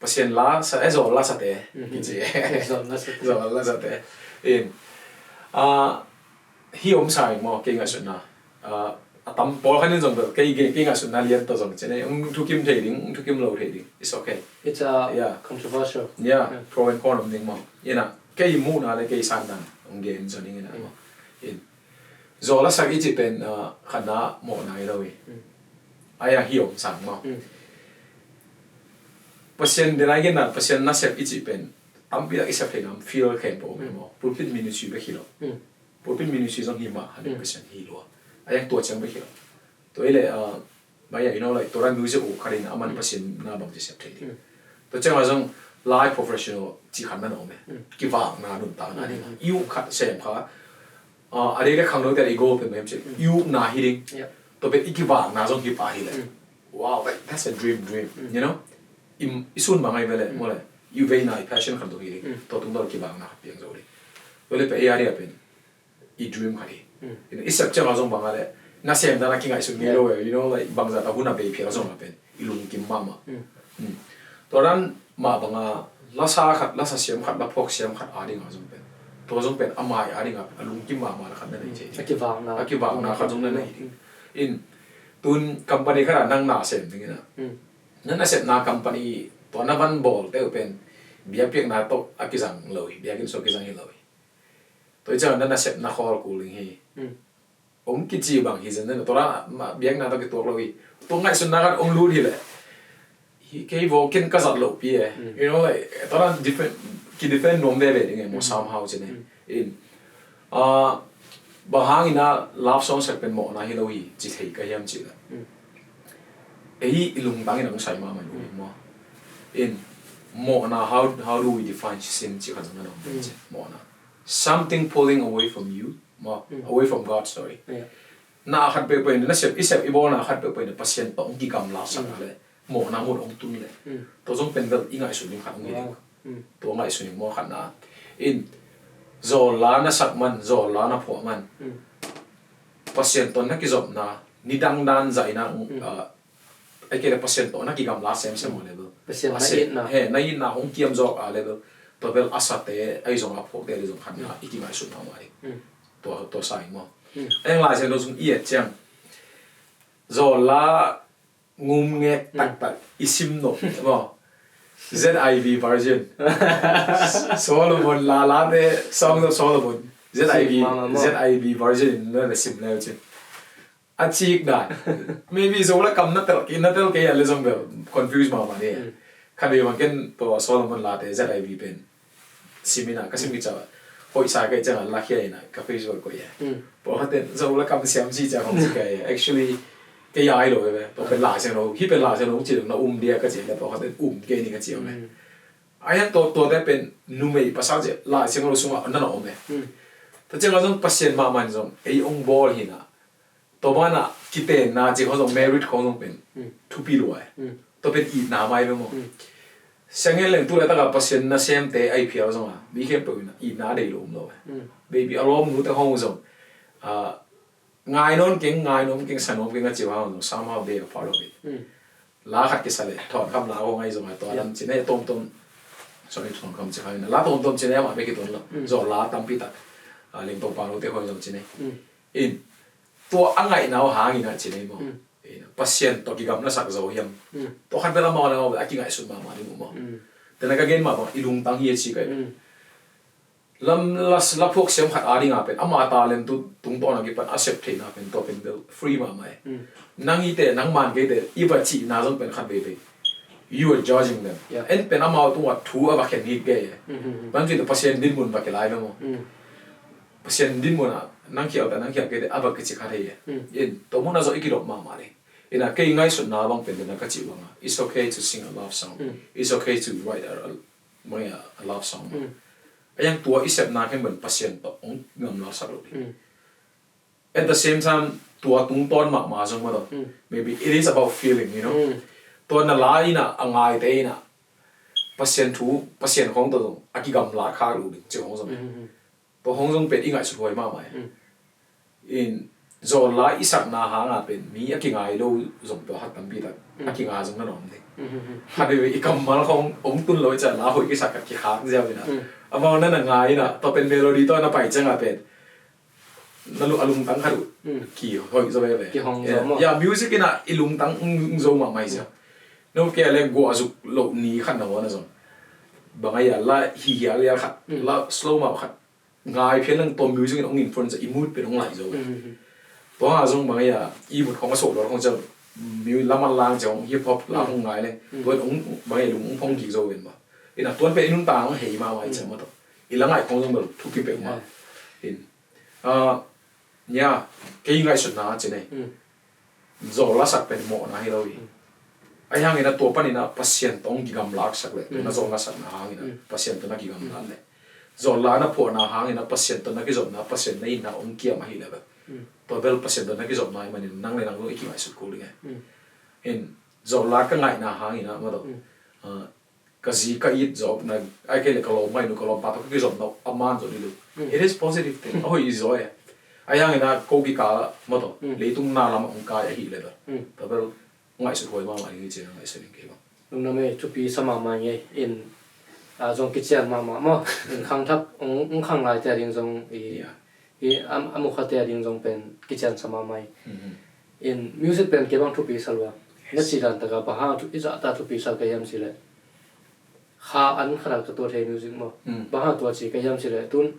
Pasian la sa e zawl la sa te kici. Zawl la sa te. In a hi om sa ing maw kei ngaihsutna a tam pawl khan in zong bel kei kei ngaihsutna lian tawh zong cene ung thukim thei ding ung thukim lo thei ding it's okay. It's a yeah controversial. Yeah, pro and con om ding maw. Ina kei muhna le kei sandan ung gen zon ing ina maw. In zawl la sa i ci pen khatna mawhna i lo i. Ai a hi om sang maw. Pasian den ai genna Pasian nasep i cih pen tampi tak i sep thei nam field khempeuh om e maw pulpit ministry bek hi lo. Pulpit ministry zong hi mah khan Pasian hi lua a yang tua ciang bek hi lo. Tua i le mai a ino lai tua ran music uh kharin a man Pasian na bang ci sep thei ding. Tua ciang a zong lai professional ci khan man om e kivakna nuntakna ding i uh khat sem kha a dei le khang lo te i go pen mai ci i uh na hi ding. Tua pen i kivakna zong hi pa hi le. Wow, like, that's a dream, dream. You know? I sun bang ai vele, mole. I veina i passion khat dong hi ding. Tua tung dol kibangna khat piang zo ding. Vele pe i aria pen i dream khat hi. I sep ciang a zong bang a le na sem dana kingaihsun ngei lo e. You know, like, bangzat a hun a bei phial zong a pen i lungkim mahmah. Tua dan mah banga lasa khat, lasa siam khat, laphuak siam khat a dinga zong pen tua zong pen a mai a dinga a lungkim mahmah na khat na nei thei. A kivakna khat zong na nei ding. In tun company khat a nang na sem ding ina. Na nasepna company tua na van bawl teuh pen biakpiakna tawh a kizang lo hi, biakinn sua kizang hi lo hi. Tua i ciang na nasepna khawl kul ding hi. Om kici bang hi zen zen tua biakna tawh kituak lo hi. Tua ngaihsutna khat om lut hi le. Hi kei vaw ken ka zat loh pi e. You know, like, tua na defend, ki defend nuam veve ding e maw somehow ci ne. In bang hangin a love song sek pen mawhna hi lo hi ci thei ka hiam ci le. Ei i lungtang in a hong sai mahmah lo hi maw. In mawhna how how do we define sin ci khat zong na dong ci mawhna. Something pulling away from you, maw, away from God, sorry. Na a khat peuhpeuh in, na sep, i sep i bawlna a khat peuhpeuh in Pasian tawh hong kigamlasak le mawhna mun hong tun le, tua zong pen bel i ngaihsun ding khat hong hi ding. Tua ngaihsun ding maw, khatna in, zawlla na sak man, zawlla na phuah man, Pasian tawh na kizopna nidang dan zaina, ah, ai kei le Pasian tawh na kigamla semsem uh le bel, Pasian na itna, he, na itna hong kiam zawk a le bel, tua bel a sate ahi zong a phuakte ahi zong khatna i kingaihsun mahmah ding. Tua, tua sa in maw. Eng Lai Siangtho sung i et ciang, zawlla ngumngek taktak i sim nop maw, Z I V version, Solomon lalate, Song of Solomon, Z I V, Z I V version in na sim le uh cin. A cik dan. Maybe Zo le kam na tel kei, na tel kei a le zong bel confuse mahmah ni. Khat vei bang ken tua Solomon late Z I V pen sim ina, ka sim kicha. Hoih sa kei ciang a lakhia ina ka Facebook koih e. Pawlkhatte Zo le kam siam si ciang hong ci kei e. Actually kei ai lo e. Pawlkhatte Lai Siangtho, hih pen Lai Siangtho ci lo na um dia ka ci le pawlkhatte um kei ni ka ci om e. Ai han tua, tuate pen numei pasal ci Lai Siangtho sungah na na om e. Tua ciang a zong Pasian mahmah in zong ei ong bawl hi na. Tua banah kitenna ci khong zong, merit khong zong pen thupi lua e. Tua pen itna mai lo maw. Siangin leng tu le taka Pasian nasemte ai phial zonga mi khempeuh in itna a dei lo um lo e. Maybe a lawmnute khong zong, ah, ngai nawn keng, ngai nawn keng, sa nawn keng a ci khong zong, somehow they are part of it. La khat kisa le, Thawnkham la khong ai zong a tua lam ci ne, tomtom, sorry, Thawnkham ci khong la tomtom ci ne, amah bek hi ton lo. Zawlla tampi tak, ah, Lengtong Panglote khong zong ci ne. In, tua a ngaihna uh hangin a ci nei maw. Pasian tawh kigamlasak zo hiam. Tua khat bel amau le amau bel a kingaihsun mahmah ding uh maw. Tena ka gen mah bang i lungtang hi a ci kai. Lam la, la phuak siam khat a dinga pen ama talent tu tungtawn a kipan a sep theihna pen tua pen bel free mahmah e. Nang hite, nang man keite i va cihna zong pen khat veivei. You are judging them. En pen amau tungah thu a va khen hi kei e. Bang ci Pasian dinmun va kilai lo maw. Pasian dinmun ah nang khial ta, nang khial kei te a va kici kha thei e. In, tua mun a zawh i kidop mahmah ding. In a kei ngaihsutna bang pen dena ka cih banga, it's okay to sing a love song. It's okay to write a, a, a love song. A yang tua i sepna khen ban Pasian tawh hong gamlasak lo ding. At the same time, tua tungtawn mahmah zong mah tawh. Maybe it is about feeling, you know. Tua na la in a, a ngaite in a, Pasian thu, Pasian khong tawh zong a kigamla khak lo ding ci khong zong. Tua hong zong pen i ngaihsut huai mahmah e. In, zawlla i sakna hanga pen mi a kingai lo zong tua khat tampi tak a kinga zong na na om ding. Khat veve i kammal khong hong tun lo i ciah la hoih kisak khat kikhak ziau in a, amau na na ngai in a, tua pen melody tawh na pai cianga pen na lu a lungtang khat uh ki hoih zaw veve. Kihong zaw maw? Ya, music in a i lungtang hong zo mahmah hi ziau. No kei a le guah zuk loh ni khat na huan a zong, bang a ya, la hihial hial khat, la slow mau khat ngai phial lang, tua music in hong influence i mood pen hong lai zo. Tua hanga zong bang a ya, i mut khong a soh lo khong ciang, mu laman lang ciang hong hip hop la hong ngai le, tua in hong bang a ya lung hong phong kik zo ven ba. In a tuan pen i nuntak hong hei mahmah i ciang mah tawh, i la ngai khong zong bel thupi peuhmah. In, ah, nia, kei ngaihsutna ci nei. Zawlla sak pen mawhna hi lo hi. Ahi hangin a tua panin a Pasian tawh hong kigamlaksak le, tua na zawlla sakna hangin a Pasian tawh na kigamlak le, zawlla na phuahna hangin a Pasian tawh na kizopna, Pasian na itna hong kiam ahih le bel, tua bel Pasian tawh na kizopna ahih manin nang le nang zong i kingaihsut kul ding e. In, zawlla ka ngaihna hangin a mah tawh, ah, ka zi ka it zawkna, ai kei le ka lawm ngaihnu, ka lawmpa tawh ka kizopna a man zaw dih lo. It is positive thing. A hoih zaw e. Ahi hangin a ko kikal mah tawh leitung na lamah hong kai ahih le bel, tua bel ngaihsut huai mahmah ding hi ci-in a ngaihsun ing kei bang. Lungdam ei, thupi sa mahmah ing ei. In, a, zong kician mahmah maw. In khangthak hong, hong khang laite a ding zong i, i a, a mukhate a ding zong pen kician sa mahmah hi. In music pen kei bang thupi sa lua. Na cih dan taka bang hang thu, i zahta thupi sa ka hiam cih leh, kha an khat a ka tuat thei music maw. Bang hang tua ci ka hiam cih leh, tun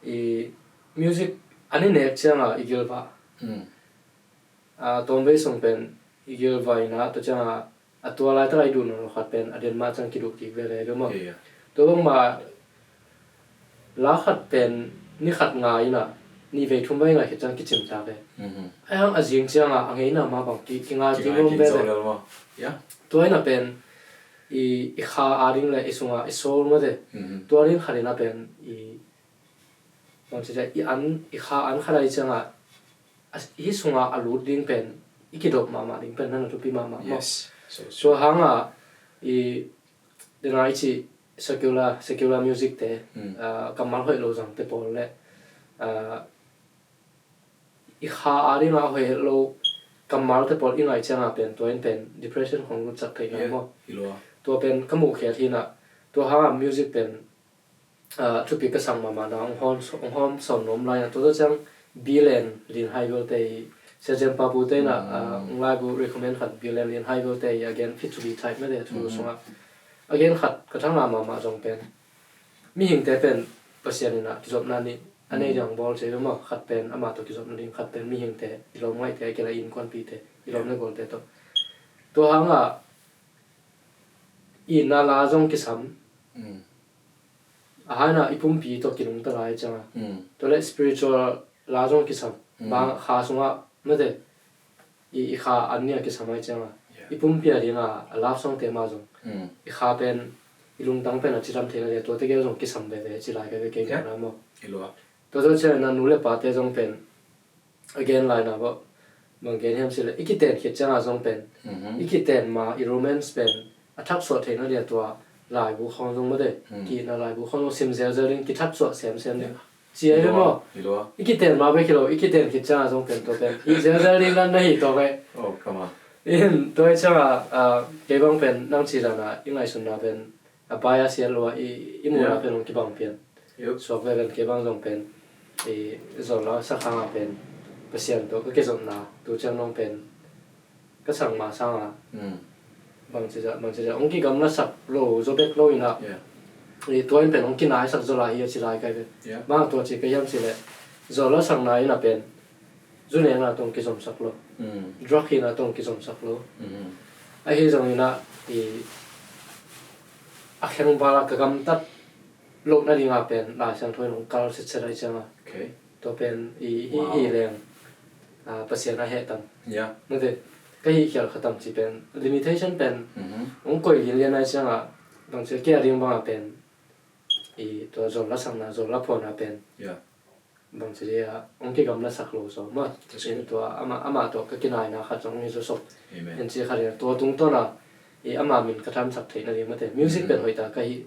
i music an i nek cianga i gilvah. A, tawmvei sung pen i gilvah in a, tua cianga a tua laitaka i duh nawn lo khat pen a den mah ciang kiduh kik ve le lo maw. Tua bangmah la khat pen ni khat ngai in a, nih vei thum vei ngai khit ciang kicim tak e. Ahi hang a zing cianga a ngeina mah bang ki, kingai kik lawm ve le. Tua in a pen i, i kha a ding le i sunga i soul mah te. Tua ding khat in a pen i Bang ci ciah i an, i kha an khat ai ciangah, a, i sungah a lut ding pen, i kidop mahmah ding pen, na na thupi mahmah maw. Yes. So, so. Tua hangah, i, dena i ci secular, secular music te, Mm. ah, kammal hoih lo zang te pawl le, ah, i kha a dingah hoih lo kammal te pawl i ngaih ciangah pen, tua in pen depression khong lutsak thei Yeah. ngai maw. I lua. Tua pen ka muh khiat hinah, tua hangah music pen, ah, thupi ka sang mahmah na, ong hawm, ong hawm sawn nuam lai na, tua tua ciang Bilen Lin Hai Bel te i, Sia Jem Pa Pu te na, Mm. ah, ong lai bu recommend khat Bilen Lin Hai Bel te i, again, fit to be type na te, thu Mm. sungah. Again, khat ka thang a mahmah zong pen. Mihingte pen Pasian in a kizopna nih, a nei Mm. dang bawl cia maw, khat pen ama tawh kizopna ding, khat pen mihingte, i lawm ngaihte, a kila innkuanpite, i lawm le gualte tawh. Tua hangah, i na la zong kisam. Mm. A haina i pumpi tawh kinungta lai cianga. Mm. Tua le spiritual la zong kisam. Mm. Bang kha sungah, mate, i, i kha an nia kisam ai cianga. Yeah. I pumpi a dinga, a love song te ma zong. Mm. I kha pen, i lungtang pen a cidam theina le, tua te gel zong kisam veve, ci lai ka ve kei Yeah. na maw. I lua. Tua tua ciang na nu le pa te zong pen, a gen laina bawh, bang gen hiam cileh, i kiten khit cianga zong pen, Mhm. i kiten ma, i romance pen, a thaksuah theihna dia tua, laibu khawng zong mawte, Hmm. kihna laibu khawng zong sim zelzel ding, kithaksuah semsem ding. Yeah. Ci ahi ve maw? I lua. I kiten ma bek hi lo, i kiten khit cianga zong pen tua pen, i zelzel ding nan na hi tawk eh. Oh, come on. In, tua hi cianga, ah, kei bang pen, nang ci lana, i ngaihsutna pen, a pai a siat lua i, i muna Yeah. pen hong kibang pian. Yep. Suak ve pen kei bang zong pen, i zon la sak hanga pen, Pasian tawh ka kizopna, tu ciang nong pen, ka sang ma sanga. Mm. Bang ci za, bang ci za, hong kigamla sak lo, zo bek lo ina. Yeah. I tua in pen hong kinai sak zo la hi a ci lai kai pen. Yeah. Bang tua ci ka hiam cileh, zon la sakna ina pen, zu nena tawh kizomsak lo. Mm. Drug hina tawh kizomsak lo. Mm-hmm. Ahi zongina i a kheng vala ka gamtat lohna dinga pen Lai Siangtho in hong kal sitset ai cianga. Okay. Tua pen i, i, Wow. i leng, ah, Pasian a heh tam. Yeah. Mate, ka hih khial kha tam ci pen limitation pen Mm-hmm. hong koi lianlian ai cianga, bang cia kia ding banga pen i tua zon la sakna, zon la phuana pen. Yeah. Bang ci dia, hong kigamla sak lo zaw maw. That's good. In tua ama, ama tawh ka kinaina khat zong hi zaw sop. Amen. In ci khat dia, tua tungtawna, i ama min ka thamsak theihna ding mate. Music Mm. pen hoihta ka hi,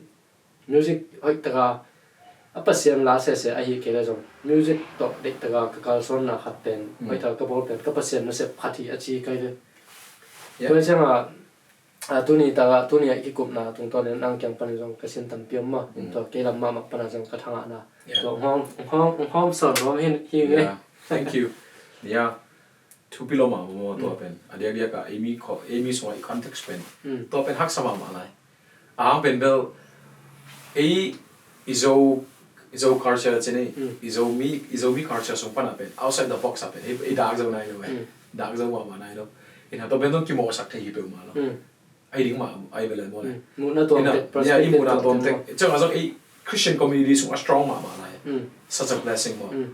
music hoihtaka, a Pasian la sese ahi kei le zong. Music tawh deihtaka ka kalsuanna khat pen, Mm. hoihta ka bawl pen, ka Pasian nasep khat hi a ci kai ve. Yeah. Tua cianga, Ah, tuni taka, tuni a i kikupna tungtawn in nang kiang panin zong ka sin tampi om maw. In Mm. tua kei lam mahmah pana zong ka thangahna. Yeah. Tua hong, hong, hong sawn nuam hi, hi nge. Yeah. Thank you. Yeah. Thupi lo mahmah maw tua Mm. pen. A diakdiak a, ei mi kho, ei mi sungah i context pen. Mm. Tua pen haksa mahmah lai. A hang pen bel, ei i Zo, i Zo culture ci nei, Mm. i Zomi, i Zomi culture sung pana pen, outside the box a pen, ei, ei dak zo nai lo eh. Mm. Dak zo mahmah nai lo. Ina tua pen zong kimawhsak thei hi peuhmah lo. Mm. Ai ding mah, ai belen maw le. Mm. Muhna tuamtek, Ina, nia, i perspective muhna tuamtek tuamtek. Ciang a zong ei Christian community sung a strong mahmah lai. Mm. Such a blessing maw. Mm.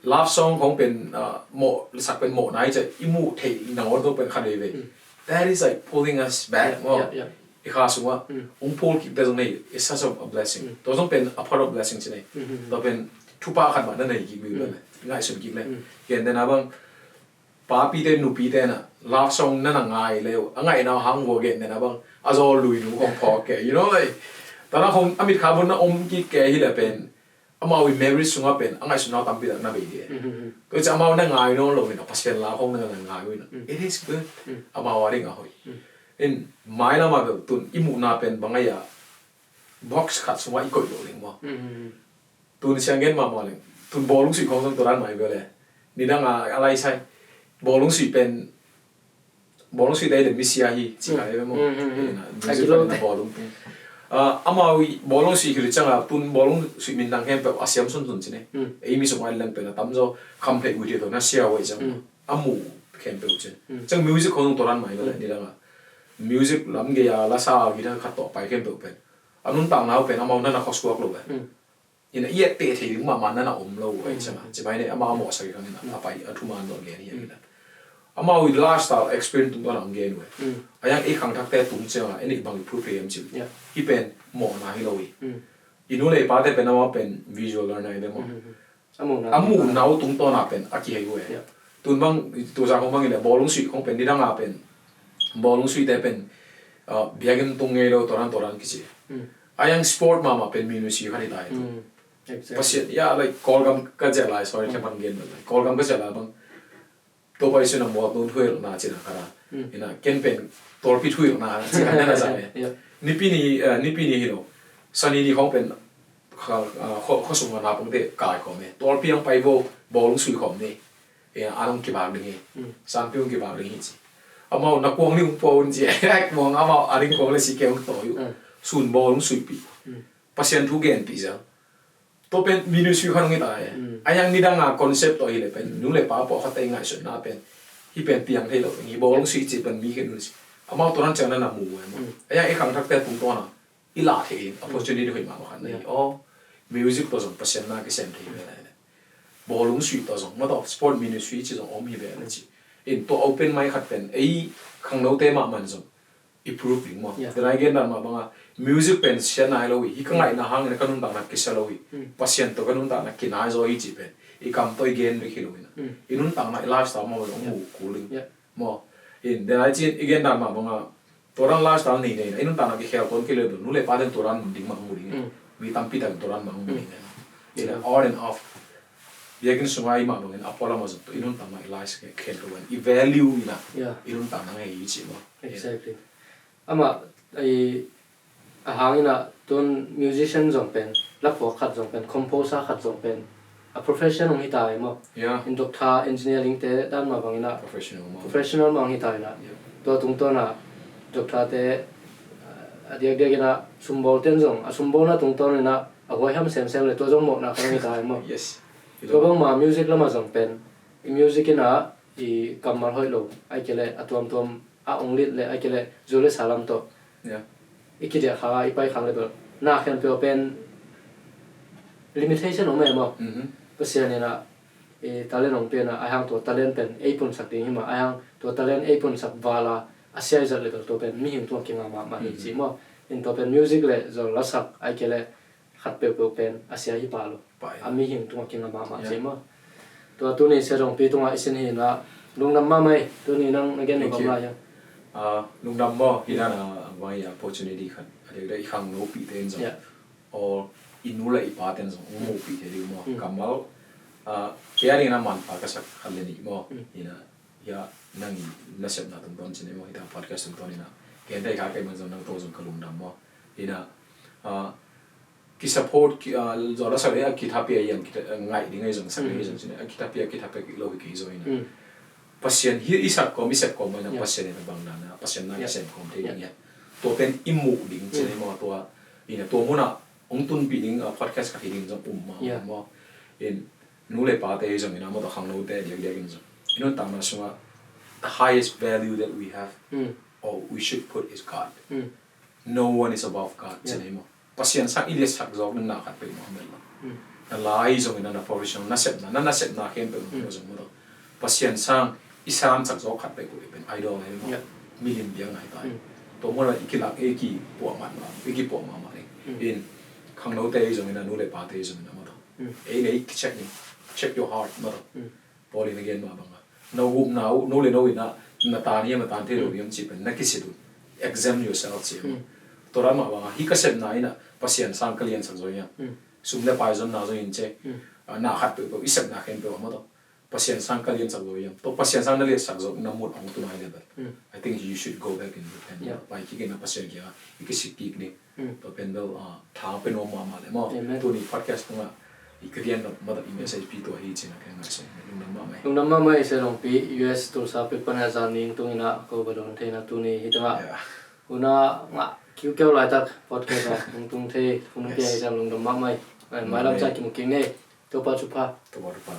Love song khong pen, ah, mawh, sak pen mawh nai cia, i muh thei nangawn zong pen kha dei ve. Mm. That is like pulling us back Yeah, maw. yeah, yeah. I kha sungah, Mm. hong phul kik te zong nei, it's such a, a blessing. Mm. Tua zong pen a part of blessing ci nei. Mm, mm, mm. Tua pen thupha khat mah na nei kik mi Mm. pen, ngaihsun kik le. Mm. Ken te na bang, papite, nupite na, love song na na ngai le, a ngaihna hang vua gen te na bang, a zaw lui nu hong phawk ke, you know, like, ta na hong, a mit kha bun na om kik ke hi le pen, amau i marriage sungah pen, a ngaihsutna tampi tak na bei ding. Mm, mm, mm. Tua ciang amau na ngai nawn lo in, a Pasian la hong na na ngai uh in. Mm. It is good. Mm. Amau a ding a hoih. Mm. In, mailam a bel tun, i muhna pen bang a ia, box khat sungah i koih lo ding maw. Mm, mm, mm. Tun siang gen mahmah leng. Tun bawlung suih khong zong tua dan mai bel le. Nidang a, a lai sai. Bawlung suih pen, bawlung suih dai le misia hi, ci Mm. kai ve maw. Mm, mm, mm. Ina, a music kilo pen te. Bawlung. Mm. Ah, amau i bawlung suih hi le ciang a, tun bawlung suih min dang khempeuh a siam sunsun ci ne. Mm. Ei mi sung ai leng pen a tam zaw, kham phei ui thei tawh na sia ua i ciang. Mm. A mu khempeuh ci. Mm. Ciang music khong zong tua dan mai bel le, Mm. nidang a. Music lam gei a, la sa a, guitar khat tawh pai khempeuh pen. A nuntakna uh pen amau na na khuasuak lo ve. Mm. Ina i etteh thei ding mahmah na na om lo, Mm. ai ciang a. Ci mai nei amau mawhsak i kang ina, Mm. a pai, a thuman lo gen hi Mm. ina. Amau i lifestyle experience tung tuan a ang gen ve. Mm. A yang i khangthakte tung ciang a, en i bang i phul phei em ci. Yeah. Hi pen mawhna hi lo i. Mm. I nu le i pate pen amau pen visual learner i ve maw. A muhna, a muhna uh tungtawn ah pen a kihei uh e. Tun bang, tu zah khong bang i leh bawlung suih khong pen nidang a pen bawlung suihte pen biakinn tung ngei lo, tua dan tua dan kici. A yang sport mahmah pen ministry khat hi ta hi tu. Pasian, ya, like, Kawlgam ka zia lai, sorry, ka man gen lai. Kawlgam ka zia lai bang Topa Jesu na muak nun thuai na cina kara. Ina ken pen tawlpi thuai na cina na zang e. Nipi ni, nipi ni hi lo. Sani ni khong pen khuasung na pangte kai khom e. Tawlpi ang pai vo, bawlung sui khom ni. E, anong kibak ding hi. Sangpi ang kibak ding hi ci. Amau na kuang ni ung pua un ci. Ek mong amau a ding khom le si ke ung to yu. Sun bawlung sui pi. Pasian thu gen pi zang. Tua pen ministry khat hong hi ta e. A yang nidang a concept tawh hi le pen nu le pa pawh khat tei ngaihsutna pen hi pen piang thei lo, hi bawlung sui ci pen mi khen un si. Amau tua nan ciang na na mu e maw. A yang i khangthakte tungtawn a i lah thei in opportunity hoih mahmah khat na hi. Aw, music tawh zong Pasian na kisem thei ve lai le, bawlung sui tawh zong, maw tawh sport ministry ci zong om hi ve na ci. In tua open mic khat pen ei khangnote mahmah zong i prove ding maw. Tua nai gen dan mah banga music pen sia nai lo hi. Hi ka ngaihna hangin ka nuntakna kisia lo hi. Pasian tawh ka nuntakna kinai zaw hi ci pen i kam tawh i gen bek hi lo hi na. I nuntakna, i lifestyle maw lo mu kul ding maw. In tua nai cin i gen dan mah banga tua dan lifestyle nei nei na i nuntakna kikhel tawn kei lo hi, nu le pa ten tua dan ding mah mu ding. Mi tampi tak tua dan mah mu ding. In on and off. Biakinn sunga i mah bangin a pualam a zong tua i nuntakna i lifestyle khel lo hi. I value ina i nuntakna ngei hi ci maw. Exactly. Amah, i, a hang ina tun musician zong pen, laphuak khat zong pen, composer khat zong pen a profession hong hi ta hi maw. In doctor, engineering te dan mah bang ina professional mah hong hi ta ina. Tua tungtawn a doctor te a diakdiak ina sumbawl ten zong a sumbawlna tungtawn ina a huaiham semsem le tua zong mawhna khat hong hi ta hi maw. Tua bangma music lamah zong pen i music ina i kammal hoih lo ai kei le a tuamtuam a ong lit le ai kei le zu le sa lam tawh i kidiah kha i pai kha le bel na khempeuh pen limitation om e maw. Pasian ina i talent ong piana ai hang tua talent pen ei punsak ding hi mah, ai hang tua talent ei punsak vala a sia i zat le bel tua pen mihing tungah kinga mahmah hi ci maw. In tua pen music le zol lasak ai kei le khat peuhpeuh pen a sia hi pah lo. A mihing tungah kinga mahmah ci maw. Tua tuni Sia Zongpi tungah i sin hi na lungdam mahmah hi. Tuni nang na gen lo bang lai hiam? Lungdam maw, hi na na bang hi a opportunity khat a dek dek i khangno pih te in zong or i nu le i pa ten zong ong mu pih te ding maw. Kammal kei a ding na manpha ka sak khat le nih maw. Hi na hia nang i nasepna tungtawn cin ei maw, hita podcast tungtawn ina kei hentei kha kei man zong nang tawh zong ka lungdam maw. Ina ki support ki, zawh la sak le a kithapi a iang ngaih ding ei zong sak ding ei zong cin a kithapi a kithapi lo hi kei zong ina Pasian hi i sak kawm i sep kawm maw ina Pasian ina bang dan a Pasian na i sem kawm thei ding ia tua pen i muh ding cin ei maw. Tua ina tua muna ong tunpih ding a podcast khat hi ding zong um maw maw. In nu le pate hi zongin a mawtaw khangnote diakdiakin zong i nuntakna sungah the highest value that we have or we should put is God. No one is above God. Cin hi maw? Pasian sang i liatsak zawk na khat peuh maw mel lo. Na lai zongin a na professional na sepna na na sepna khempeuh maw zong mawtaw Pasian sang i samsak zawk khat peuh pen idol hi maw? Milim biakna hi ta hi. Tua mawtaw i kilak i kipuah mahmah i kipuah mahmah ding. In khangnote hi zongin a nu le pate hi zongin a mawtaw ei le ei check ni, check your heart mawtaw. Paul in a gen mah banga no gupna uh no le no ina na tan hiam a tan thei lo hiam cih pen na kisit uh examine yourself cih maw. Tua ran mah banga hi ka sepna ina Pasian sang ka liansak zo hiam? Sum le pai zonna zo in ce na khat peuhpeuh i sepna khempeuh a mawtaw Pasian sang ka liansak zo hiam? Tua Pasian sang na liansak zo na mut a hong tunai le bel I think you should go back in the pen pai kik ina Pasian kiangah i kisik kik ni. Tua pen bel tha pen om mahmah le maw. Tuni podcast tungah i ka rian lo mawtaw i message pi tua hi cina ka ngaihsun lungdam mahmah hi. Lungdam mahmah hi Sia Zongpi. U S Tulsa pek pana zan ning tungina ko ba don theina tuni hi tungah huna ngah kiukeu laitak podcast a hong tung thei hong pia hi tang lungdam mahmah hi. Mailam ca kimu kik nei. Topa thupha. Topa thupha.